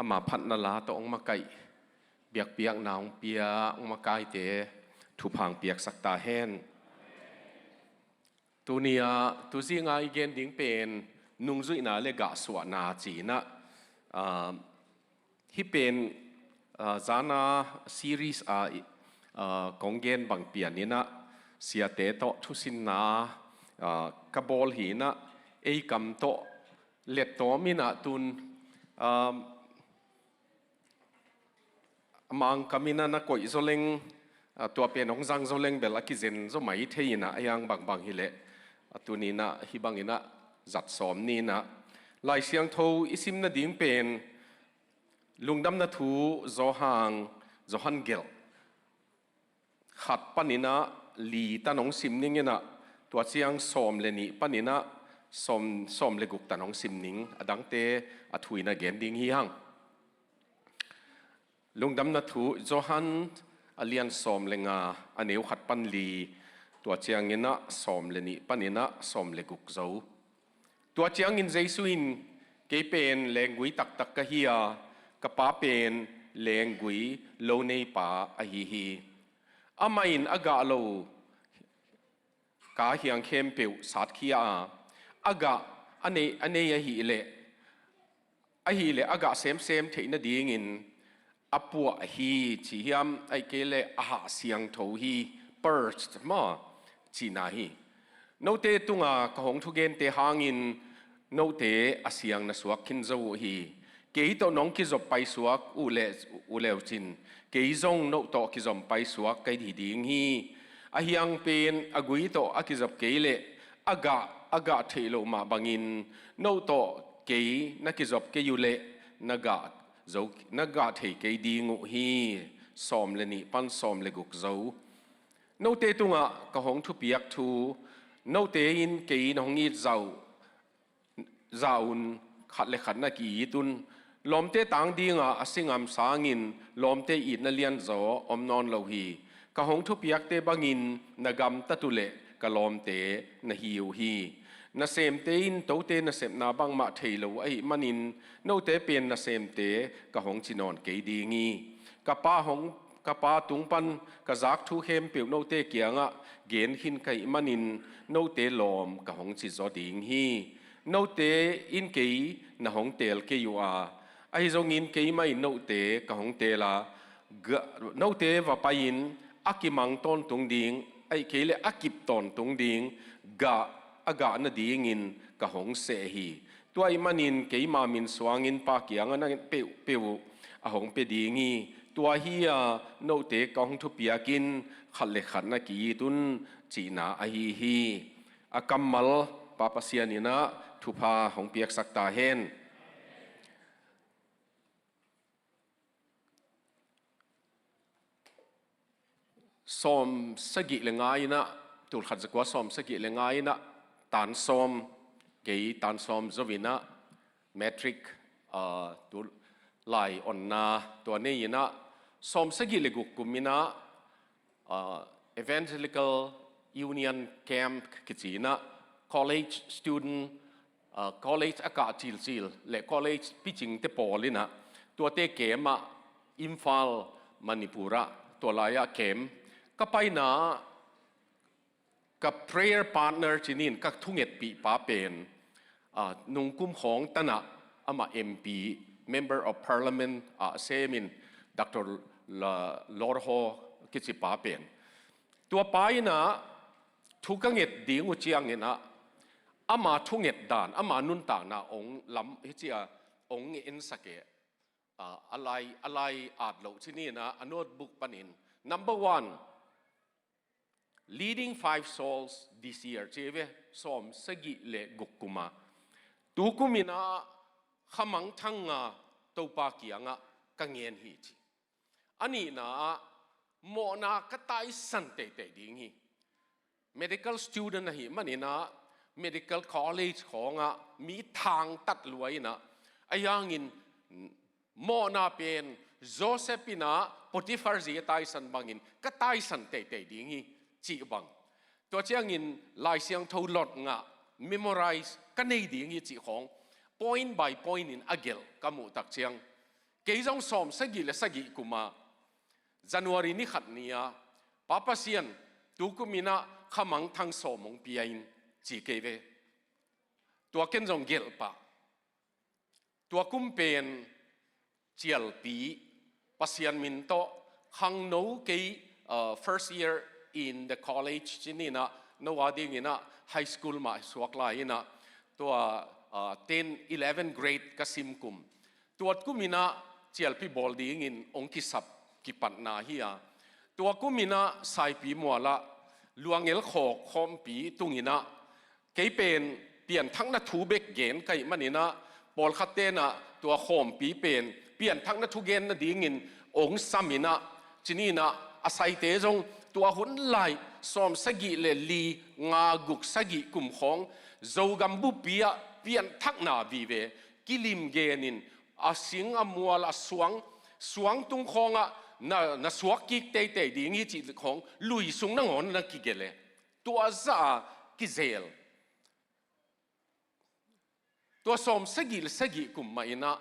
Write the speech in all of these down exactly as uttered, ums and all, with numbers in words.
ama phatna la tawh hong makaih, biakpiakna hong pia, hong makaite thupha hong piaksak ta hen. Tuni-ah tuzinga i gen ding pen nungzuihna le gahsuahna ci-in ah, ah, hih pen, ah, zana series a i, ah, kong gen bang pian in ah siate tawh thusinna, ah, ka bawl hi in ah ei kam tawh lettawm in ah tun, ah, Mangkam in ah na koih zaw leng, ah, tua pen hong zang zaw leng bel a kizen zaw mai thei in ah, a hiang bangbang hileh, ah, tuni-in ah hih bangin ah zat sawm ni in ah. Lai Siangtho i sim nading pen Lungdamna Thu Johan, Johan gelh khat panin ah li tan hong sim ning in ah, tua ciang sawm le nih panin ah sawm, sawm le guk tan hong sim ning, a dangte a thu in ah gen ding hi hang. Lungdamna Thu Johan a lian sawm le nga, a neu khat pan li, tua ciangin ah sawm le nih panin ah sawm le guk zo. Tua ciangin Jesu in, "Kei pen lenggui taktak ka hi a, ka Pa pen lenggui lo neipa ahi hi. Amah in a gah lo ka hiang khempeuh satkhia a, a gah a nei, a nei ahileh, ahileh a gah semsem theih nadingin a puah hi," ci hiam, ahih kei leh a hah siangtho hi, purged maw, cihna hi. Note tunga ka hong thugente hangin note a siang na suak khin zo uh hi. Kei tawh nong kizop paisuak uh le, uh le uh cin, kei zong note tawh kizom paisuak ka hi ding hi. A hiang pen a gui tawh a kizop kei leh a gah, a gah theih loh mah bangin note tawh kei na kizop kei uh leh na gah zo, na gah thei kei ding uh hi. Sawm le nih pan sawm le guk zo. Note tungah ka hong thupiak thu, note in kei na hong it zah uh, zah un, khat le khat na ki-it un. Lawmte tang dinga a si ngam sangin lawmte itna lianzaw om nawn lo hi. Ka hong thupiakte bangin na gamtat uh leh ka lawmte na hi uh hi. Nasemte in tote nasepna bangmah thei lo ahih manin note pen nasemte ka hong ci nawn kei ding hi. Ka Pa hong, ka Pa tung pan ka zak thu khempeuh note kiangah gen khin ka hih manin note lawm ka hong ci zaw ding hi. Note in kei na hong teel kei uh a, ahi zongin keimah in note ka hong teel a, gah, note va pai-in a kimang tawntung ding, ahih kei leh a kip tawntung ding, gah, a gah nadingin ka hong seh hi. Tua ahih manin keima min suangin Pa kiangah na nget peuhpeuh uh a hong pia ding hi. Tua hi-a note ka hong thupiak in khat le khat na ki-it un, cihna ahi hi. A kammal Pa Pasian in ah thupha hong piaksak ta hen. Sawm sagih le nga in ah, tul khat zakua sawm sagih le nga in ah, tan sawm, kei tan sawm zo in ah, matric, ah, tu lai onna tua nei in ah, sawm sagih le guk kum in ah, ah, Evangelical Union Camp kici in ah, college student, ah, college a kah cilcil le college picingte pawl in ah, tuate camp ah, Imphal, Manipur ah, tua lai-ah camp ka paina, ka prayer partner ci-in ka thungetpih pa pen, ah, nungkum khawng tan ah amah M P, Member of Parliament ah a sem in, Doctor La-, Lorho kici pa pen. Tua pa in ah thu ka nget ding uh ciangin ah, ama thunget dan, ama nuntakna ong lam, hi ci a, ong ensak e. Ah, a lai, a lai at loh ci-in ah, a notebook panin. Number one, leading five souls this year, ci ve, sawm sagih le guk kum a. Tu kum in ah khamangthang a Topa kiangah ka ngen hi ci. A nihna ah, mawhna ka taisan teitei ding hi. Medical student ahih manin ah, medical college khawngah mi thangtat lua in ah, a hiangin mawhna pen Joseph in ah Potiphar zi a taisan bangin ka taisan teitei ding hi cih bang. Tua ciangin Lai Siangtho lot ngah, memorize ka nei ding hi cih khawng, point by point in a gelh ka muh tak ciang, Kei zong sawm sagih le sagih kum ah January ni khat ni-a Pa Pasian, tukum in ah khamangthang sawm hong pia in, ci kei ve. Tua ken zong gelh pah. Tua kum pen cialpi, Pasian min tawh, khangno kei, uh, first year in the college ci ni in ah, no a ding in ah high school mah suak lai in ah, tua, uh, ten, eleven grade ka sim kum. Tua kum in ah cialpi bawl dingin hong kisap kipatna hi a. Tua kum in ah Saipimual ah Luangel Khawk khawmpi tung in ah, kei pen pianthakna thu bek gen ka hih man in ah, pawlkhat ten ah tua khawmpi pen pianthakna thu gen nadingin hong sam in ah, ci ni in ah, a saite zong tua hun lai sawm sagih le li, nga, guk, sagih kum khawng Zogam buppi ah pianthakna vive kilim gen in, a sing a mual a suang, suang tung khawng ah na, na suak kik teitei ding hi cih khawng lui sung nangawn na kigelh e. Tua zah a kizel. Tua sawm sagih le sagih kum mah in ah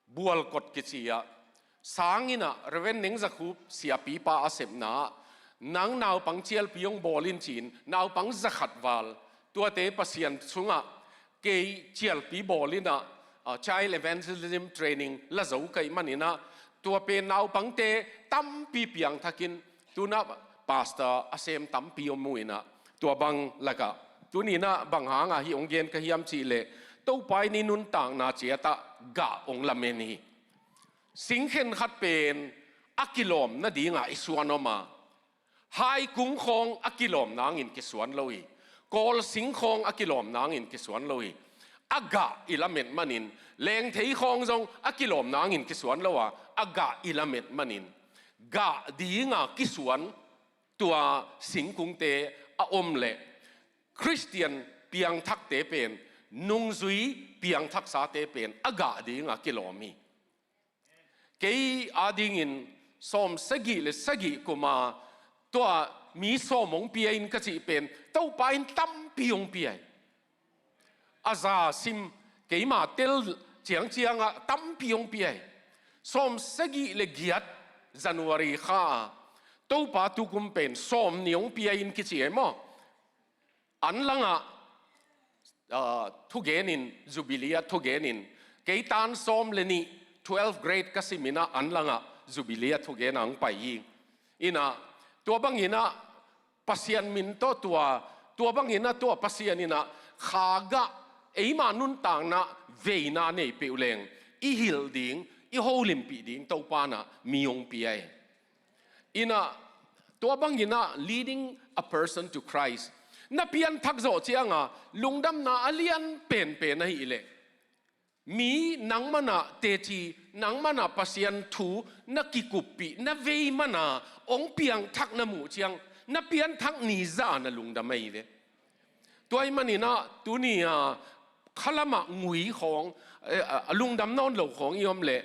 Bualkot kici ah sang in ah Reverend Neng Za Khup siapipa a sepna ah, nang naupang cialpi hong bawl in ci-in naupang za khat val, tuate Pasian sungah kei cialpi bawl in ah, ah, child evangelism training la zo ka hih man in ah, tua pen naupangte tampi piangthak in, tu-in ah pastor a sem tampi om uh in ah, tua bang lakah, tuni in ah bang hang a hih hong gen ka hiam cih leh, Topa in i nuntakna ciat ah gah hong lamen hi. Sing khenkhat pen a kilawm nading a i suan om a, hai kung khawng a kilawm nangin kisuan lo hi. Kawl sing khawng a kilawm nangin kisuan lo hi. A gah i lamet manin, lengthei khawng zong a kilawm nangin kisuan lo a, a gah i lamet manin, gah ding a kisuan tua singkungte a om leh, Khristian piangthakte pen, nungzui piangthaksate pen a gah ding a kilawm hi. Kei a dingin sawm sagih le sagih kum a tua mi sawm hong pia in ka cih pen Topa in tampi hong pia hi. A za sim, keima tel ciangciang ah tampi hong pia hi. Sawm sagih le giat January kha a Topa tukum pen sawm nih hong pia in kici e maw? An langah, ah, thugen in, Jubilee ah thugen in, kei tan sawm le nih, twelve grade ka sim in ah an langah Jubilee ah thugen ah hong pai hi. In ah, tua bang in ah Pasian min tawh tua, tua bang in ah tua Pasian in ah kha gah eima nuntakna veina nei peuh leng i hilh ding, i holimpih ding Topa in ah mi hong pia hi. In ah, tua bang in ah leading a person to Christ. Na pianthak zawh ciang a lungdamna a lian penpen ahih leh, mi nang man ah teci, nang man ah Pasian thu na kikuppih, na vei man a hong piangthak na muh ciang, na pianthak ni zah a na lungdam ahi ve. Tua ahih manin ah tuni a khalam ah ngui khawng, eh, a, a lungdam nawn lo khawng i om leh,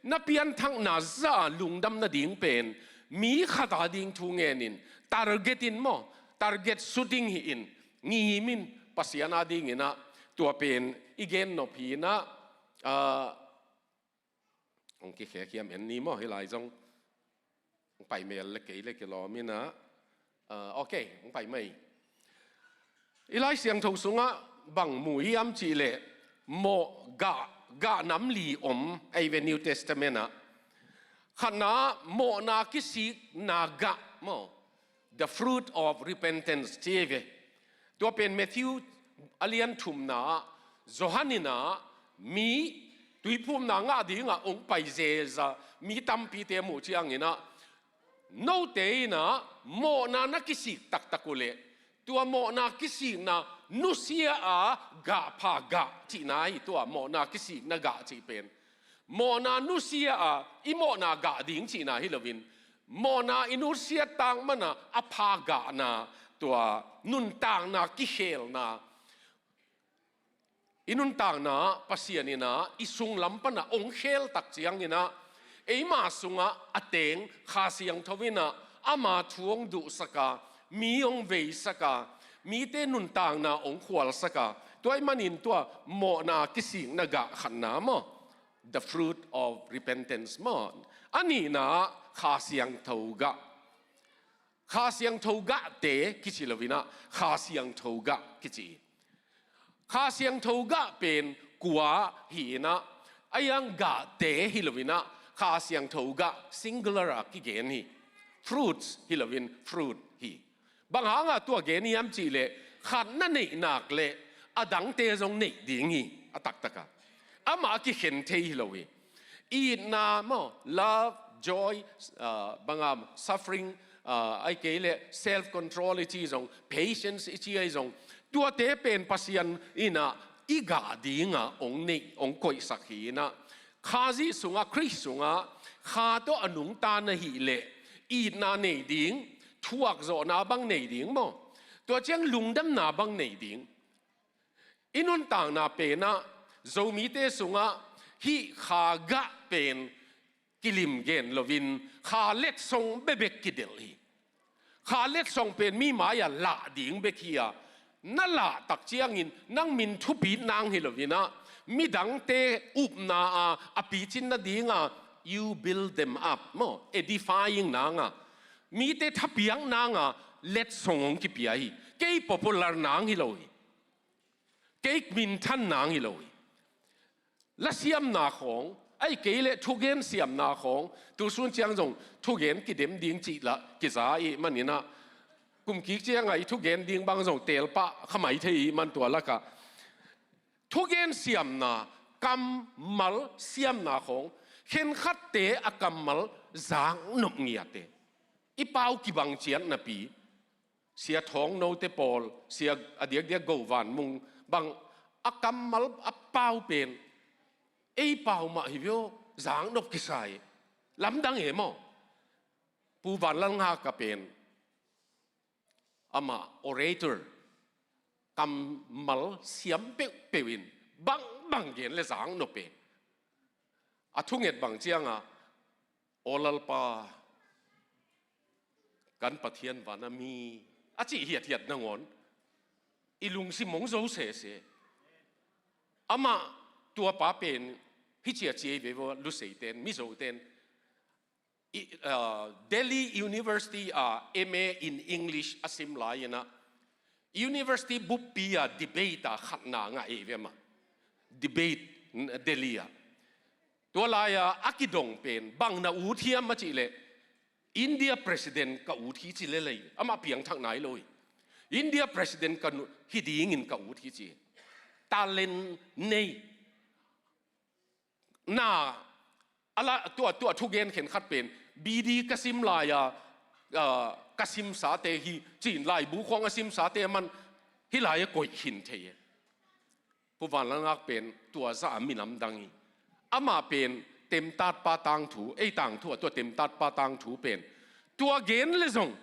na pianthakna zah a lungdam nading pen mi khat a ding thu ngen in, target in maw, target shooting hi in, ngim in, Pasian a ding in ah tua pen i gen nop hi in ah, ah, hong kikhek hiam en ni maw, hih lai zong hong pai mel le kei le kilawm in ah, ah, ok, hong pai mai. I Lai Siangtho sungah bang mu hiam cih leh, mawh gah, gah nam li om ahi ve New Testament ah. Khatna, mawhna kisikna gah maw, the fruit of repentance ci ahi ve. Tua pen Matthew a lian thumna ah, Johan in ah mi tuiphumna ngah ding a hong pai zeza mi tampite a muh ciang in ah, note in ah mawhna na kisik taktak uh leh, tua mawhna kisikna nusia a gah pha gah cihna hi. Tua mawhna kisikna gah cih pen mawhna nusia a i mawhna gah ding cihna hi loin, mawhna i nusia tak man a a pha gahna, tua nuntakna kikhelna, i nuntakna ah Pasian in ah i sunglam pan a hong khel tak ciang in ah, eima sungah a teng Kha Siangtho in ah ama thu hong duhsak a, mi hong veisak a, mite nuntakna hong khualsak a. Tua ahih manin tua mawhna kisikna gah khatna maw, The fruit of repentance maw. A nihna ah Kha Siangtho gah. Kha Siangtho gahte kici lo-in ah Kha Siangtho gah kici hi. Kha Siangtho gah pen kua hi-in ah, a iang gahte hi lo-in ah Kha Siangtho gah singular ah kigen hi. Fruits hi lo-in fruit hi. Bang hangah tua gen hiam cih leh, khat na neih nak leh a dangte zong neih ding hi, a taktak ah. Amah a kikhen thei hi lo hi. Itna maw, love, joy, ah, bang a, suffering, ah, ahih kei leh self control i ci zong, patience i ci ahi zong, tuate pen Pasian in ah i gah dingah hong neih, hong koihsak hi-in ah, Khazih sungah, Khrih sungah, Kha tawh a nungta na hih leh, itna nei ding, thuakzawhna bang nei ding maw. Tua ciang lungdamna bang nei ding. I nuntakna pen ah, Zomite sungah hih Kha gah pen kilim gen lo-in, Kha letsong bekbek kidelh hi. Kha letsong pen mi mai-ah lah ding bek hi a, na lah tak ciangin nang min thupit nang hi lo-in ah, midangte upna a, a picin nading a, you build them up maw, edifying nang a, mite thapiak nang a letsong hong kipia hi. Kei popular nang hi lo hi. Kei minthan nang hi lo hi. Lasiamna khawng, ahih kei leh thugen siamna khawng, tu sun ciang zong thugen kidem ding cih lah kiza ahih manin ah, kum kik ciangah i thugen ding bang zong teel pah kha mai thei ahih man tua lakah. Thugen siamna, kammal siamna khawng, khenkhatte a kammal zaknop ngiat e. I pau kibang ciat napi, Sia Thawng Note pawl, Sia a diakdiak Go Van Mung bang a kammal a pau pen, ei pau mah hi ve aw, zaknop kisa hi. Lamdang e maw. Pu Van Lal Ngak a pen, amah orator, kammal siam peuhpeuh in, bangbang gen leh zaknop e. A thunget bang ciangah, Aw Lalpa, kan Pathian van a mi, a cih hiathiat nangawn i lungsim hong zo sese. Amah, tua pa pen hih ci a ci ei ve aw, Luseite in, Mizote in, i, ah, Delhi University ah M A in English a sim lai-in ah, University buppi ah debate ah khatna ngah ei ve amah. Debate, Delhi ah. Tua lai-a a kidong pen bang na ut hiam a cih leh, India President ka ut hi ci lel hi. Amah piangthak nai lo hi. India President ka hi dingin ka ut hi ci. Talent nei. Na, a la, tua, tua thugen khenkhat pen, B D ka sim lai-a, ah, ka simsate hi, ci-in laibu khawng a simsate man, hih lai-a koih khin thei e. Pu Van Lal Ngak pen tua zah a minam dang hi. Amah pen temtatpa tangthu, ei tangthu a tua temtatpa tangthu pen, tua gen leh zong,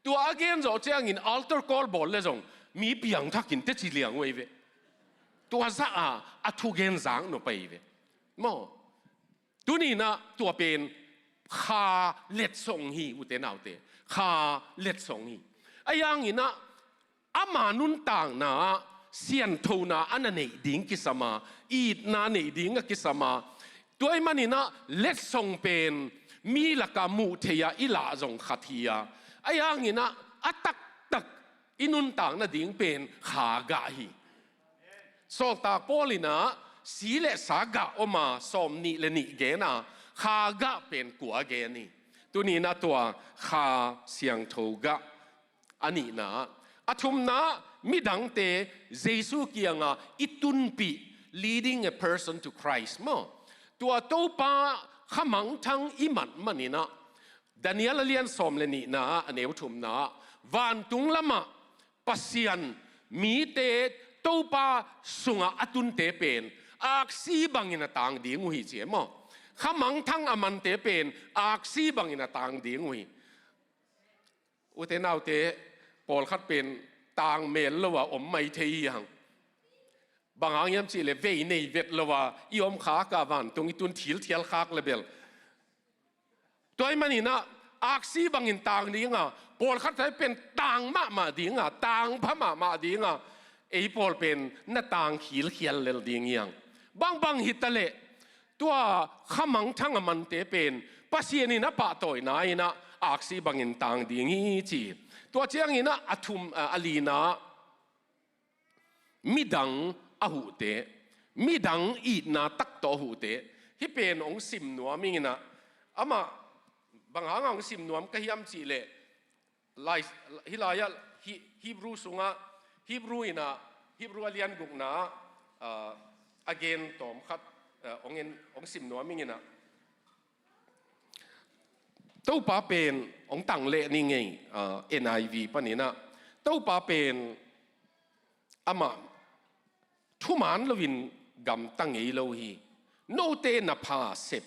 tua a gen zawh ciangin altar call bawl leh zong, mi piangthak in teci liang uh ei ve. Tua zah a, a thugen zaknop ei ve. Maw. Tuni-in ah tua pen Kha letsong hi, ute naute. Kha letsong hi. Ahi hangin ah ama nuntakna ah sianthona a na neih ding kisam a, itna neih ding a kisam a. Tua ahih manin ah letsong pen mi lakah muh theih a i lah zong khat hi a. Ahi hangin ah a taktak i nuntak nading pen Kha gah hi. Sawltak Paul in ah si le sa gah om a, sawmnih le nih gen a, Kha gah pen kua gen hi. Tuni-in ah tua Kha Siangtho gah a nihna. A thumna, midangte Jesu kiangah i tunpih, leading a person to Christ maw. Tua Topa khamangthang i mat manin ah, Daniel a lian sawm le nihna, a neu thumna, vantung lamah Pasian mite Topa sungah a tunte pen aksi bangin a tang ding uh hi ci e maw. Khamangthang a mante pen aksi bangin a tang ding uh hi. Ute naute, pawlkhat pen tang mel lo a om mai thei hi hang. Bang hang hiam cih leh vei nei vet lo a i om khak a, vantung i tun thilthial khak le bel. Tua ahih manin ah aksi bangin tang ding a, pawlkhat pen tang mahmah ding a, tangpha mahmah ding a, ei pawl pen na tang khilkhial lel ding hi hang. Bangbang hi ta leh, Tua khamangthang a mante pen Pasian in a pahtawina in ah aksi bangin tang ding hi ci. Tua ciangin ah a thum, a, a lina, midang a huhte, midang itna tak tawh a huhte. Hih pen hong sim nuam ing in ah, amah bang hanga hong sim nuam ka hiam cih leh, lai, hih lai-ah Hi-, Hebrew sungah, Hebrew in ah, Hebrew a lian gukna ah, a gen tawm khat, ah, hong en, hong sim nuam ing in ah. Topa pen hong tang leh ni ngei, ah, N I V panin ah. Topa pen amah thuman loin gamta ngei lo hi. Note na pha sep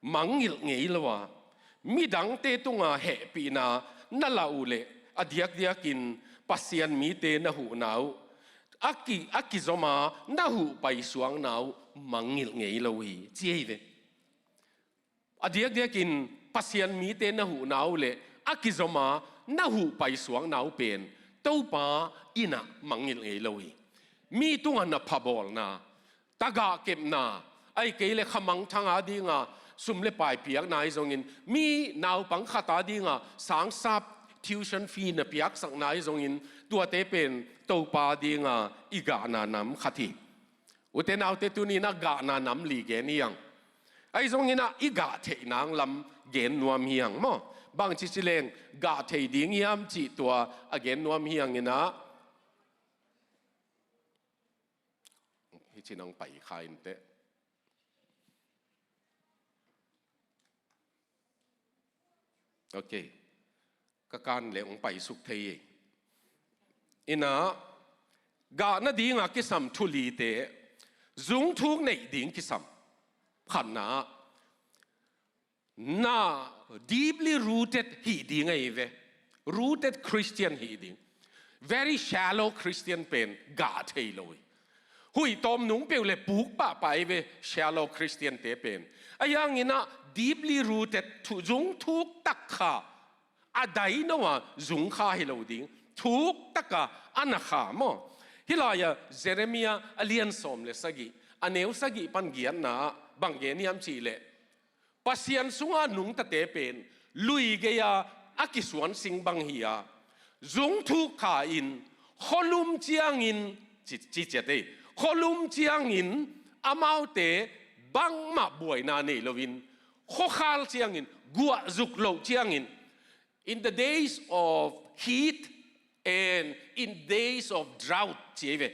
mangngilh ngei lo a, midangte tunga hehpihna na lah uh leh a diakdiakin Pasian mite na huhna uh, a ki, a kizom a na huh paisuakna uh mangngilh ngei lo hi, ci hi ve. A diakdiakin Pasian mite na huhna uh leh a kizom a na huh paisuakna uh pen Topa in ah mangngilh ngei lo hi. Mi tungah na phabawlna, tagah kepna, ahih kei leh khamangthang a dinga sum le pai piakna ahi zongin, mi naupang khat a dinga sangsap tuition fee na piaksakna ahi zongin, tuate pen Topa dinga i gahna nam khat hi. Ute naute, tuni-in ah gahna nam li gen hi hang. Ahi zongin ah i gah theih nang lam gen nuam hi hang maw. Bangci ci leng gah thei ding hiam cih tua a gen nuam hi hang in ah. Hih ci-in hong pai kha inteh. Ok. Ka kan leh hong paisuk thei hi. In ah, gah nadinga kisam thu lite, zungthuk neih ding kisam. Khatna, na deeply rooted hih ding ahi ve. Rooted Christian hih ding. Very shallow Christian pen gah thei lo hi. Huih tawm nung peuh le puk pahpah ahi ve, shallow Christian te pen. Ahi hangin ah deeply rooted, thu, zungthuk tak kha, a dai no a zung kha hi lo ding, thuk taka a na kha maw. Hih lai-ah Jeremiah a lian sawm le sagih, a neu sagih pan giatna ah bang gen hiam cih leh, Pasian sunga nungtate pen lui gei-a a kisuan sing bang hi-a, zungthuk kha in, khualum ciangin, ci, ci ciat ei, khualum ciangin amaute bangmah buaina nei loin, khuakhal ciangin, guahzuk loh ciangin, in the days of heat and in days of drought, ci ei ve.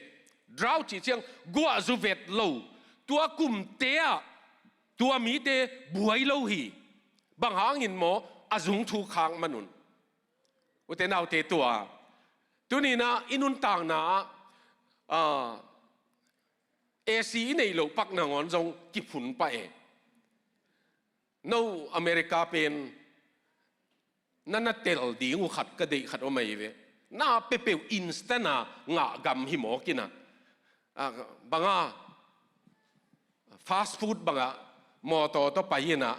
Drought cih ciang guahzu vet lo, tua kumte ah tua mite buai lo hi. Bang hangin maw? A zungthuk khak manun. Ute naute, tua tuni-in ah i nuntakna ah, ah, A C i neih loh pak nangawn zong kiphun pah e. No America pen na, na tel ding uh khat ka deih khat om ahi ve. Na peuhpeuh instant a ngah gam hi mawk in ah. Ah, bang a, fast food bang ah mawtaw tawh pai in ah,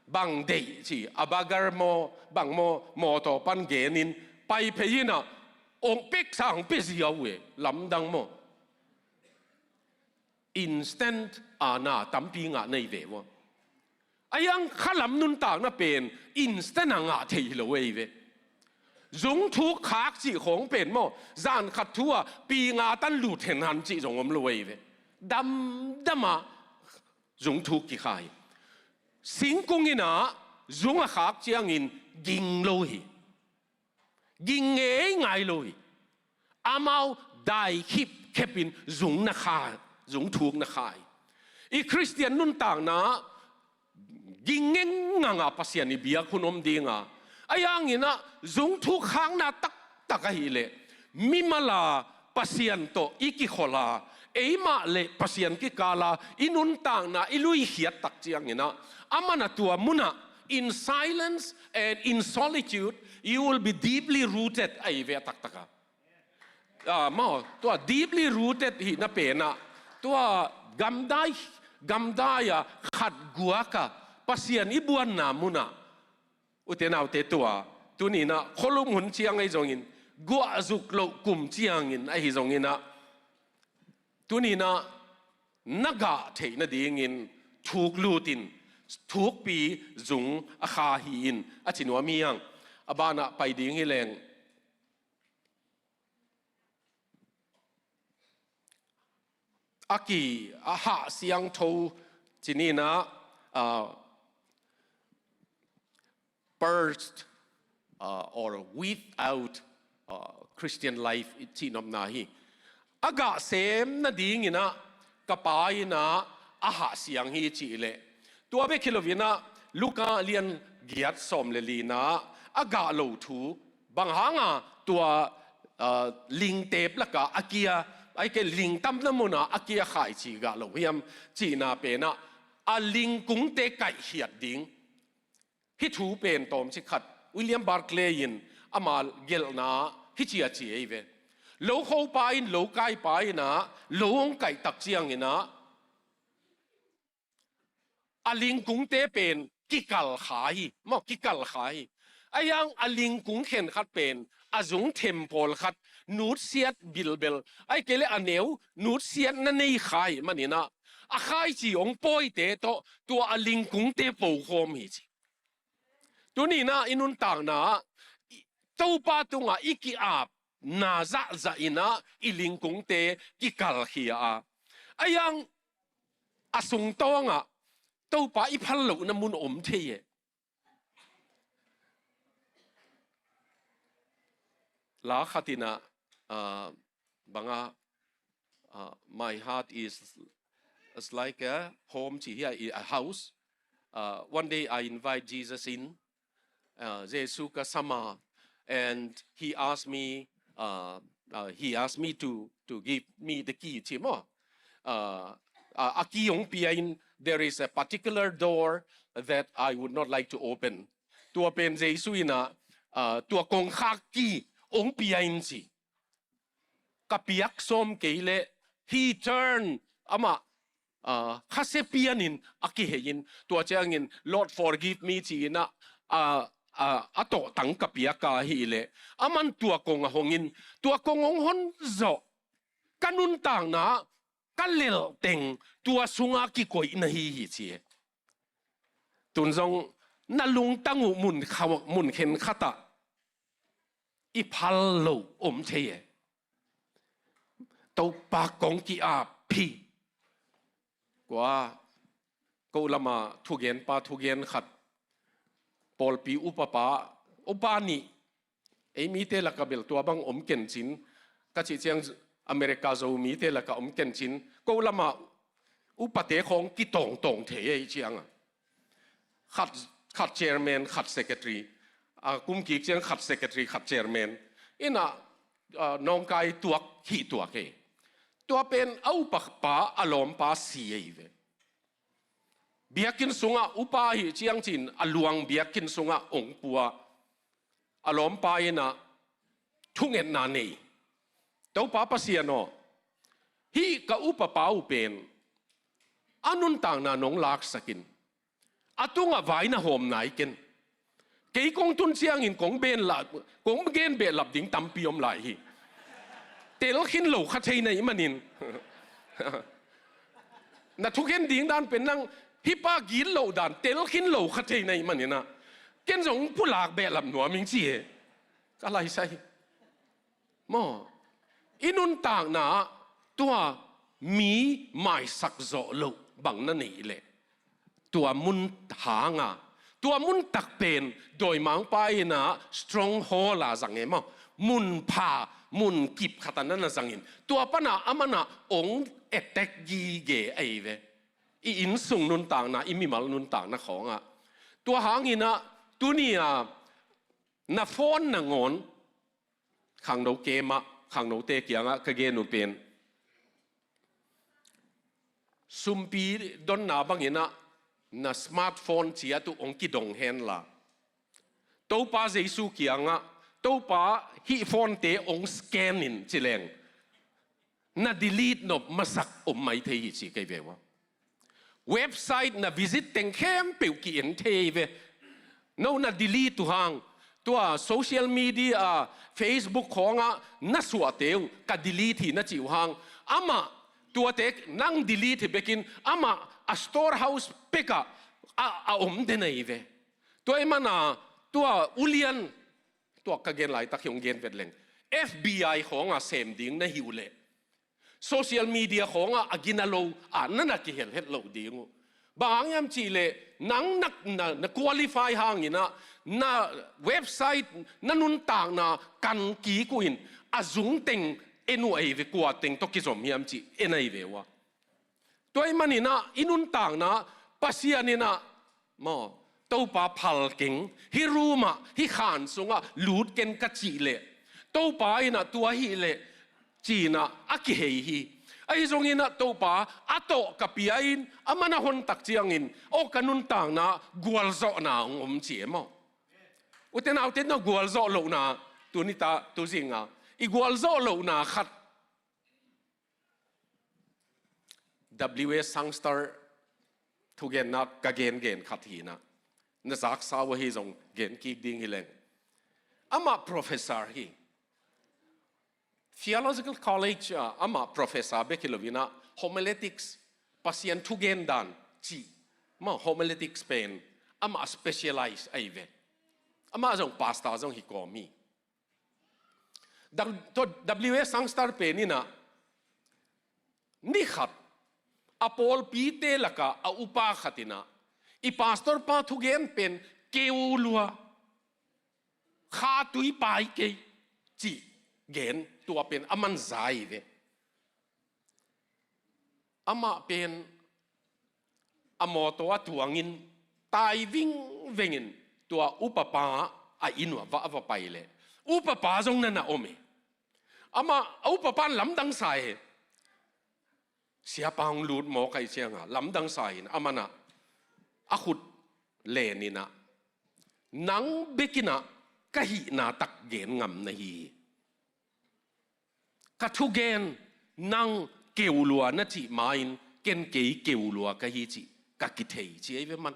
bang deih ci, a burger maw, bang maw, mawtaw pan gen in pai phei in ah, ong peksa ong pia ziau uh e, lamdang maw. Instant a na tampi ngah na hi ve ua. Ahi hang khalam nuntakna pen instant a ngah thei hi lo ahi ve. Zungthuk khak cih khawng pen maw, zan khat thu a pi nga tan lut henhan cih zong om lo ahi ve. Damdam a zungthuk kikha hi. Singkung in ah zung a khak ciangin ging lo hi. Ging ngeingai lo hi. Amau dai khipkhep in zung na kha, zungthuk na kha hi. I Khristian nuntakna ging ngengnganga Pasian i biak hun om ding a, ahi hangin ah zungthuk khakna taktak ahih leh, mimal a Pasian tawh i kikholh a, eimah le Pasian kikal a i nuntakna i luikhiat tak ciangin ah, a man a tua mun ah, in silence and in solitude, you will be deeply rooted, ahi ve a taktak a. Ah, maw, tua deeply rooted hihna pen ah, tua gamdai, gamdai a khat guak a Pasian i buanna mun ah, ute naute, tua tuni-in ah khualum hun ciang ahi zongin, guahzuk loh kum ciangin ahi zongin ah, tuni-in ah na gah theih nadingin thuk lutin, thukpi zung a kha hi in a ci nuam hi hang. A banah pai ding hi leng. A ki, a hah siangtho ci ni in ah, ah, purged, uh, or without, uh, Christian life i cihnopna hi. A gah sem nading in ah ka Pa in ah a hah siang hi cih leh, tua bek hi lo in ah Luka lian giat sawm le li in ah a gah lo thu, bang hanga tua, uh, lingtep lakah a kia, ahih kei leh lingtamna munah a kia khaici gah lo hiam cihna pen ah a lingkungte kaihkhiat ding. Hih thu pen tawmcik khat William Barclay in ama gelhna hih ci a ci ei ve. Lo khopa in, lo kaipa in ah lo hong kaih tak ciangin ah a lingkungte pen kikal kha hi, maw, kikal kha hi. Ahi hang a lingkung khen khat pen a zung them pawlkhat nutsiat bilbel, ahih kei leh a neu nutsiatna nei kha ahih manin ah a khaici hong pawite tawh tua a lingkungte pokhawm hi ci. Tuni in ah i nuntakna ah i, Topa tungah i ki-apna zahzah in ah i lingkungte kikalkhia a, ahi hang a sungtawngah Topa i phal lohna mun om thei e. La khat in ah, ah, bang a, uh, my heart is, is like a home, ci hi a, a house. Uh, one day I invite Jesus in. Uh, Jesu ka sam a, and he asked me, uh, uh, he asked me to, to give me the key, ci maw. Uh, uh, a key hong pia in, there is a particular door that I would not like to open. Tua pen Jesu in ah, uh, tua kongkhak key hong pia in ci. Ka piak sawm kei leh, he turned, amah, ah, khasia pianin a kihei in, tua ciangin, "Lord, forgive me," ci in ah, ah, ah, a tawhtang ka piak a hih leh, aman tua kong a hong in, tua kong hong hon zawh, ka nuntakna ka lelh teng tua sungah kikoihna hi hi ci e. Tun zong na lungtang uh mun kha-, mun khen khat ah i phal lo om thei e. Topa kong ki-ap hi. Kua, ko lama thugenpa thugen khat, pawlpi upapa, upa nih, ei mite lakah bel tua bang om kencin, ka cih ciang America Zomite lakah om kencin, ko lama upate khawng kitawngtawng thei ei cianga. Khat, khat chairman, khat secretary, a kum kik ciang khat secretary, khat chairman. In ah, ah, nawngkai tuak, hih tuak ei. Tua pen a upapa, a lawmpa si ei ve. Biakinn sungah upa hi ciang cin a luang biakinn sungah ong pua. A lawmpa in ah thungetna nei. Topa Pasian aw, hih ka upapa uh pen a nuntakna nong laksak in. A tungah vai na hawm nai ken. Kei kong tun ciangin kong ben la, kong gen behlap ding tampi om lai hi. Tel khin lo kha thei na hih manin. Na thukhen ding dan pen nang hih pa gitloh dan tel khin lo kha thei na hih manin ah, ken zong pulak behlap nuam ing ci e. Ka laisai. Maw, i nuntakna ah tua mi maisak zawh loh bang na neih leh, tua mun hanga, tua mun tak pen dawimangpa in ah stronghold a zang e maw, mun pha, mun kip khat a na na zangin, tua pana aman ah ong attack gige ahi ve. I innsung nuntakna, i mimal nuntakna khawngah. Tua hangin ah tuni a na phone nangawn, khangno kemah, khangnote kiangah ka gen uh pen, sumpi donna bangin ah na smartphone ciat uh hong kidong henla, Topa Jesu kiangah, Topa, hih phone-te hong scan in ci leng, na delete nop masak om mai thei hi ci kei ve ua. Website na visit teng khempeuh ki-en thei ve. No na delete uh hang, tua social media, Facebook khawngah na suahte uh ka delete hi na cih uh hang, amah Tuate nang delete hi bekin amah a storehouse pekah a, a om den ahi ve. Tua ahih manin tua ulian, tua ka gen laitak hi hong gen vet leng, F B I khawngah sem ding na hi uh leh, social media khawngah a gina lo a na na kihel het loh ding uh. Bang hang hiam cih leh nang na, na, na qualify hangin ah na website, na nuntakna kan kik uh in a zung teng en uh ahi ve, kua teng tawh kizom hiam cih en ahi ve uh a. Tua ahih manin ah i nuntakna Pasian in ah maw, Topa phal keng, hih room ah, hih khan sungah lut ken ka cih leh, Topa in ah tua hi leh ci-in ah a kihei hi. Ahi zongin ah Topa a tawh ka pia in, aman a hon tak ciangin aw, ka nuntakna gualzawhna hong om ci e maw. Ute naute, na gualzawh lohna, tuni ta, tu zingah i gualzawh lohna khat, W A Sangster thugenna ka gengen khat hi-in ah, na zaksa uh ahi zong gen kik ding hi leng. Amah professor hi. Theological College ah amah professor bek hi lo-in ah, homiletics, Pasian thugen dan cih maw, homiletics pen amah specialize ahi ve. Amah zong pastor zong hi kawm hi. W A Sangster pen in ah ni khat a pawlpite lakah a upa khat in ah, i pastor pa thugen pen keu lua, kha tui pai kei cih gen, tua pen aman za hi ve. Amah pen a mawtaw a tuangin tai vingvengin tua upapa a inn uh ah va, a va pai leh, upapa zong na na om hi. Amah a upapa'n lamdang sa hi. Siapa hong lut mawk ahih ciangah lamdang sa hi-in aman ah a khut len in ah, nang bek in ah ka hihna tak gen ngam na hi hi. Ka thugen nang keu lua na cih ma-in ken kei keu lua ka hi cih ka kithei ci ahi ve man.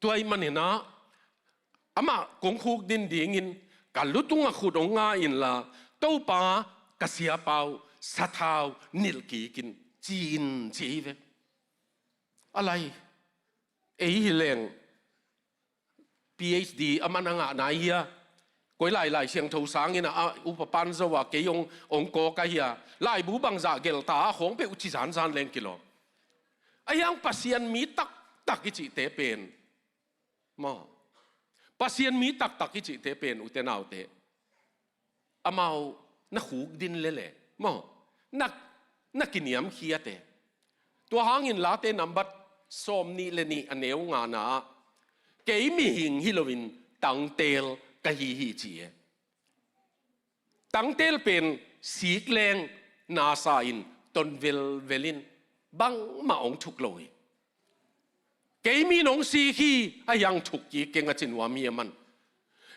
Tua ahih manin ah amah kong khukdin dingin ka lutungah khut hong nga inla, Topa, ka siapa uh sathau nilh kik in ci-in ci ahi ve. A lai, ei hi leng PhD aman a ngah nai hia? Koi lai, Lai Siangtho sangin a, a upapa'n zo a, kei hong, hong kawk a hia? Laibu bangzah gelh ta a, khawng peuh ci zanzan leng kilawm. Ahi hang Pasian mi taktak i cihte pen maw, Pasian mi taktak i cihte pen, ute naute, amau na khukdin lele maw, na, na kiniamkhiat e. Tua hangin Late nambat sawmnih le nih a neu ngana ah, kei mihing hi loin tangtel ka hi hi ci e. Tangtel pen sik leng nasa in, ton velvel in, bangmah hong thuk lo hi. Kei mi in hong sik hi, ahi hang thuk kik keng, a ci nuam hi a man.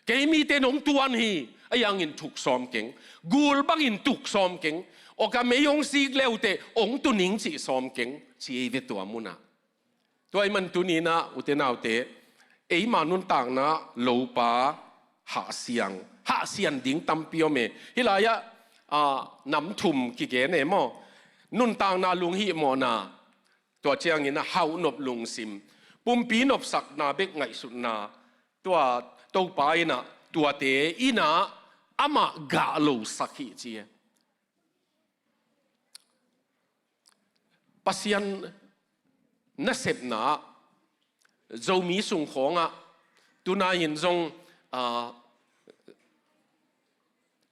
Kei mite in hong tuan hi, ahi hangin thuk sawm keng. Gul bangin thuk sawm keng. Aw, ka mei hong sik le uh teh hong tu ning cih sawm keng, ci ei ve tua munah. Tua ahih man tuni-in ah, ute naute, eima nuntakna lopa Hah Siang, Hah Sian ding tampi om e. Hih lai-ah, ah, nam thum kigen e maw. Nuntakna lunghihmawhna, tua ciangin a hauhnop lungsim, pumpi nopsakna bek ngaihsutna, tua Topa in ah, tuate in ah amah gah losak hi ci e. Pasian nasepna ah, Zomi sung khawngah, tunai-in zong, ah,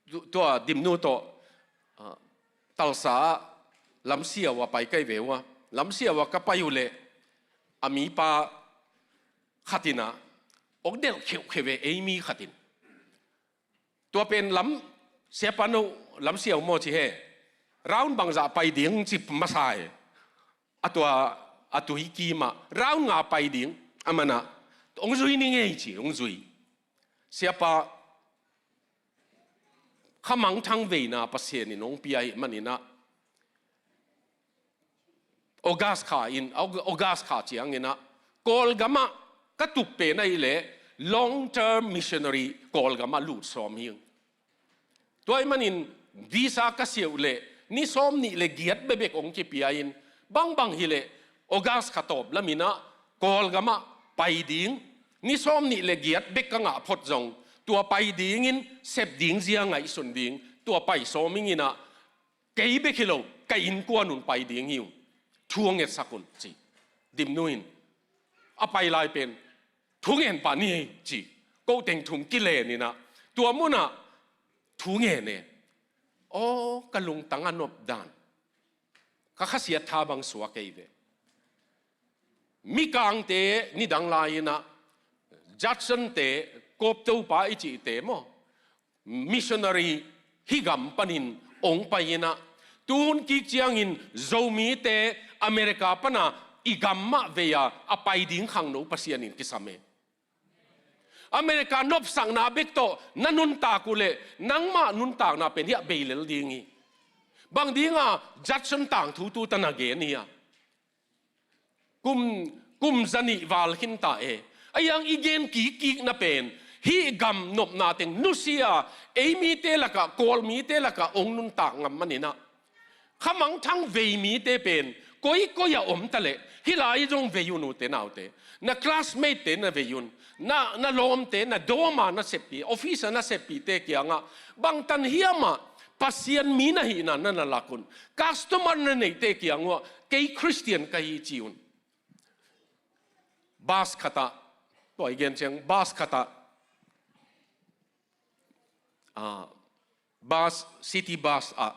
tu-, tua Dimnu tawh, ah, Tulsa ah lamsiau ah pai ka hi ve uh a. Lamsiau ah ka pai uh leh, a mipa khat in ah, hong delh kheuhkheuh ve, ei mi khat in. Tua pen lam, siapa no, lamsiau maw ci he. Round bangzah pai ding ci masa e. A tua, a tui kimah, round nga pai ding, aman ah, hong zui ning ei ci, hong zui. Siapa, khamangthang veina Pasian in hong pia ahih manin ah, August kha in, Aug-, August kha ciangin ah, Kawlgam ah ka tup pen ahih leh, long term missionary Kawlgam ah lut sawm hi. Tua ahih manin visa ka siauh leh, Ni sawm nih le giat bebek hong kipia in, bangbang hileh August kha tawp lamin ah Kawlgam ah pai ding, ni sawm nih le giat bek ka ngah phot zong, tua pai dingin sep ding zia ngaihsun ding, tua pai sawm ing in ah, kei bek hi lo, ka innkuan un pai ding hi ung. Thu hong ngetsak un, ci. Dimnu in a pai lai pen thu ngen pah ni, ci. Ko teng thu kilen in ah, tua mun ah thu ngen e. Aw, ka lungtang a nop dan, ka khasiat tha bang suak ei ve. Mikangte nidang lai-in ah, Judson-te, Kawptopa i cihte maw, missionary hih gam panin hong pai-in ah, tuhun kik ciangin Zomite America pana i gam mah vei-a a pai ding khangno Pasian in kisam e. America nopsakna bek tawh na nuntak uh leh, nangmah nuntakna pen hiah bei lel ding hi. Bang dinga Judson tangthu tu ta na gen hi a, kum, kum zanih val khin ta e. A hiang i gen kikkikna pen, hih gam nopna teng nusia, ei mite lakah, Kawl mite lakah hong nuntak ngam manin ah, khamangthang vei mite pen, koikoi a om ta leh, hih lai zong vei un, ute naute. Na classmate-te na vei un, na, na lawmte, na dawma na seppih, office-a na seppihte kiangah, bangtan hiamah Pasian mi na hihna na na lak un. Customer na neihte kiang uah, kei Christian ka hi, ci un. Bus khatah, tua i gen ciang, bus khatah, ah, bus, city bus ah,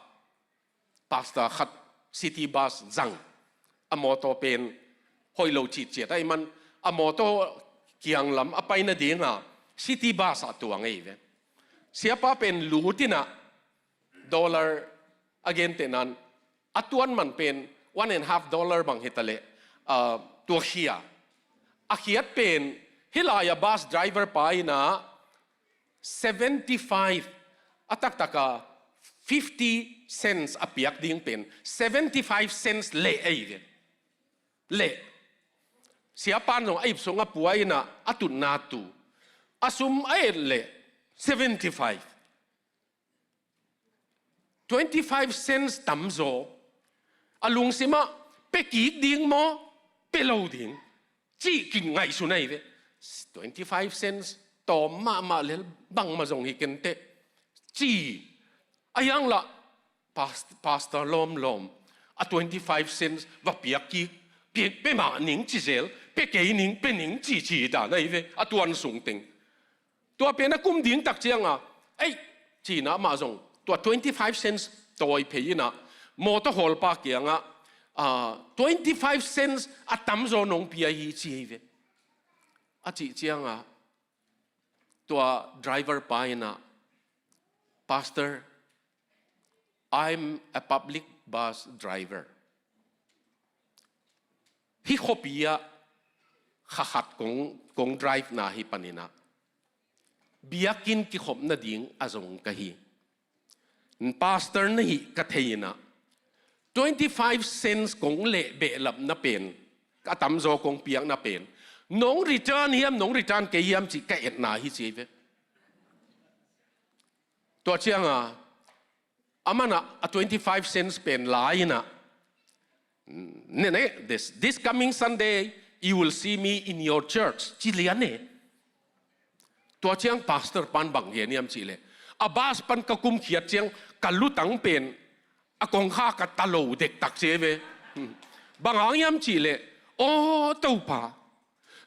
pastor khat city bus zang. A mawtaw pen hoih lo citciat ahih man, a mawtaw kianglam a pai nadinga city bus ah tuang ei ve. Siapa pen lut in ah, dollar a gentehna-in, a tuan man pen one and half dollar bang hi ta leh, ah, tua khia. A khiat pen, hih lai-a bus driver pa in ah, seventy-five, a taktaka fifty cents a piak ding pen, seventy-five cents leh ei ve. Leh. Siapa'n zong a ip sungah pua in ah, a tutna tu. A sum a et leh, seventy-five. Twenty-five cents tamzaw. A lungsimah, pia kik ding maw, pia lo ding, cih kingaihsun ahi ve. Twenty-five cents tawm mahmah lel, bangmah zong hi kenteh, ci. A hiang lah, past-, pastor lawmlawm, a twenty-five cents va piak kik, pia, pia mah ning ci zel, pia kei ning, pia ning ci, ci dan ahi ve, a tuan sung teng. Tua pen a kum ding tak cianga, ei, cina mah zong, tua twenty-five cents tawi phei in ah, mawtaw hawlpa kiangah, ah, twenty-five cents a tamzaw nong pia hi, ci hi ve. A cih cianga, tua driver pa in ah, Pastor, I'm a public bus driver. Hih khuapi ah kha khat kong, kong drive na hi panin ah, biakinn kikhop nading a zong ka hi. Pastor na hih ka thei in ah, twenty-five cents kong leh behlapna pen, ka tamzaw kong piakna pen, nong return hiam, nong return kei hiam cih ka etna hi, ci hi ve. Tua cianga, aman ah a twenty-five cents pen la in ah, ne, ne, this, this coming Sunday, you will see me in your church, ci lian e. Tua ciang pastor pa'n bang gen hiam cih leh, a bus pan ka kumkhiat ciang, ka lutang pen a kongkhak ah ta lo dektak, ci hi ve. Hmm. Bang hang hiam cih leh, aw Topa,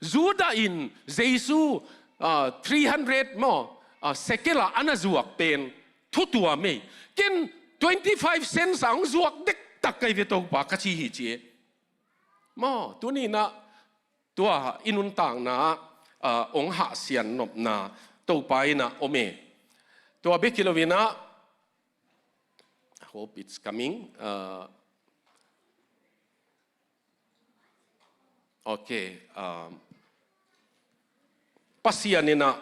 Judah in Jesu, ah, three hundred maw, ah, shekel ah a na zuak pen thu tuam ei. Ken twenty-five cents ah hong zuak dektak ka hi ve Topa, ka ci hi, ci e. Maw, tuni-in ah tua i nuntakna ah, ah, hong hahsian nopna Topa in ah om e. Tua bek hi lo-in ah, I hope it's coming. Ah, Okay, um, Pasian in ah,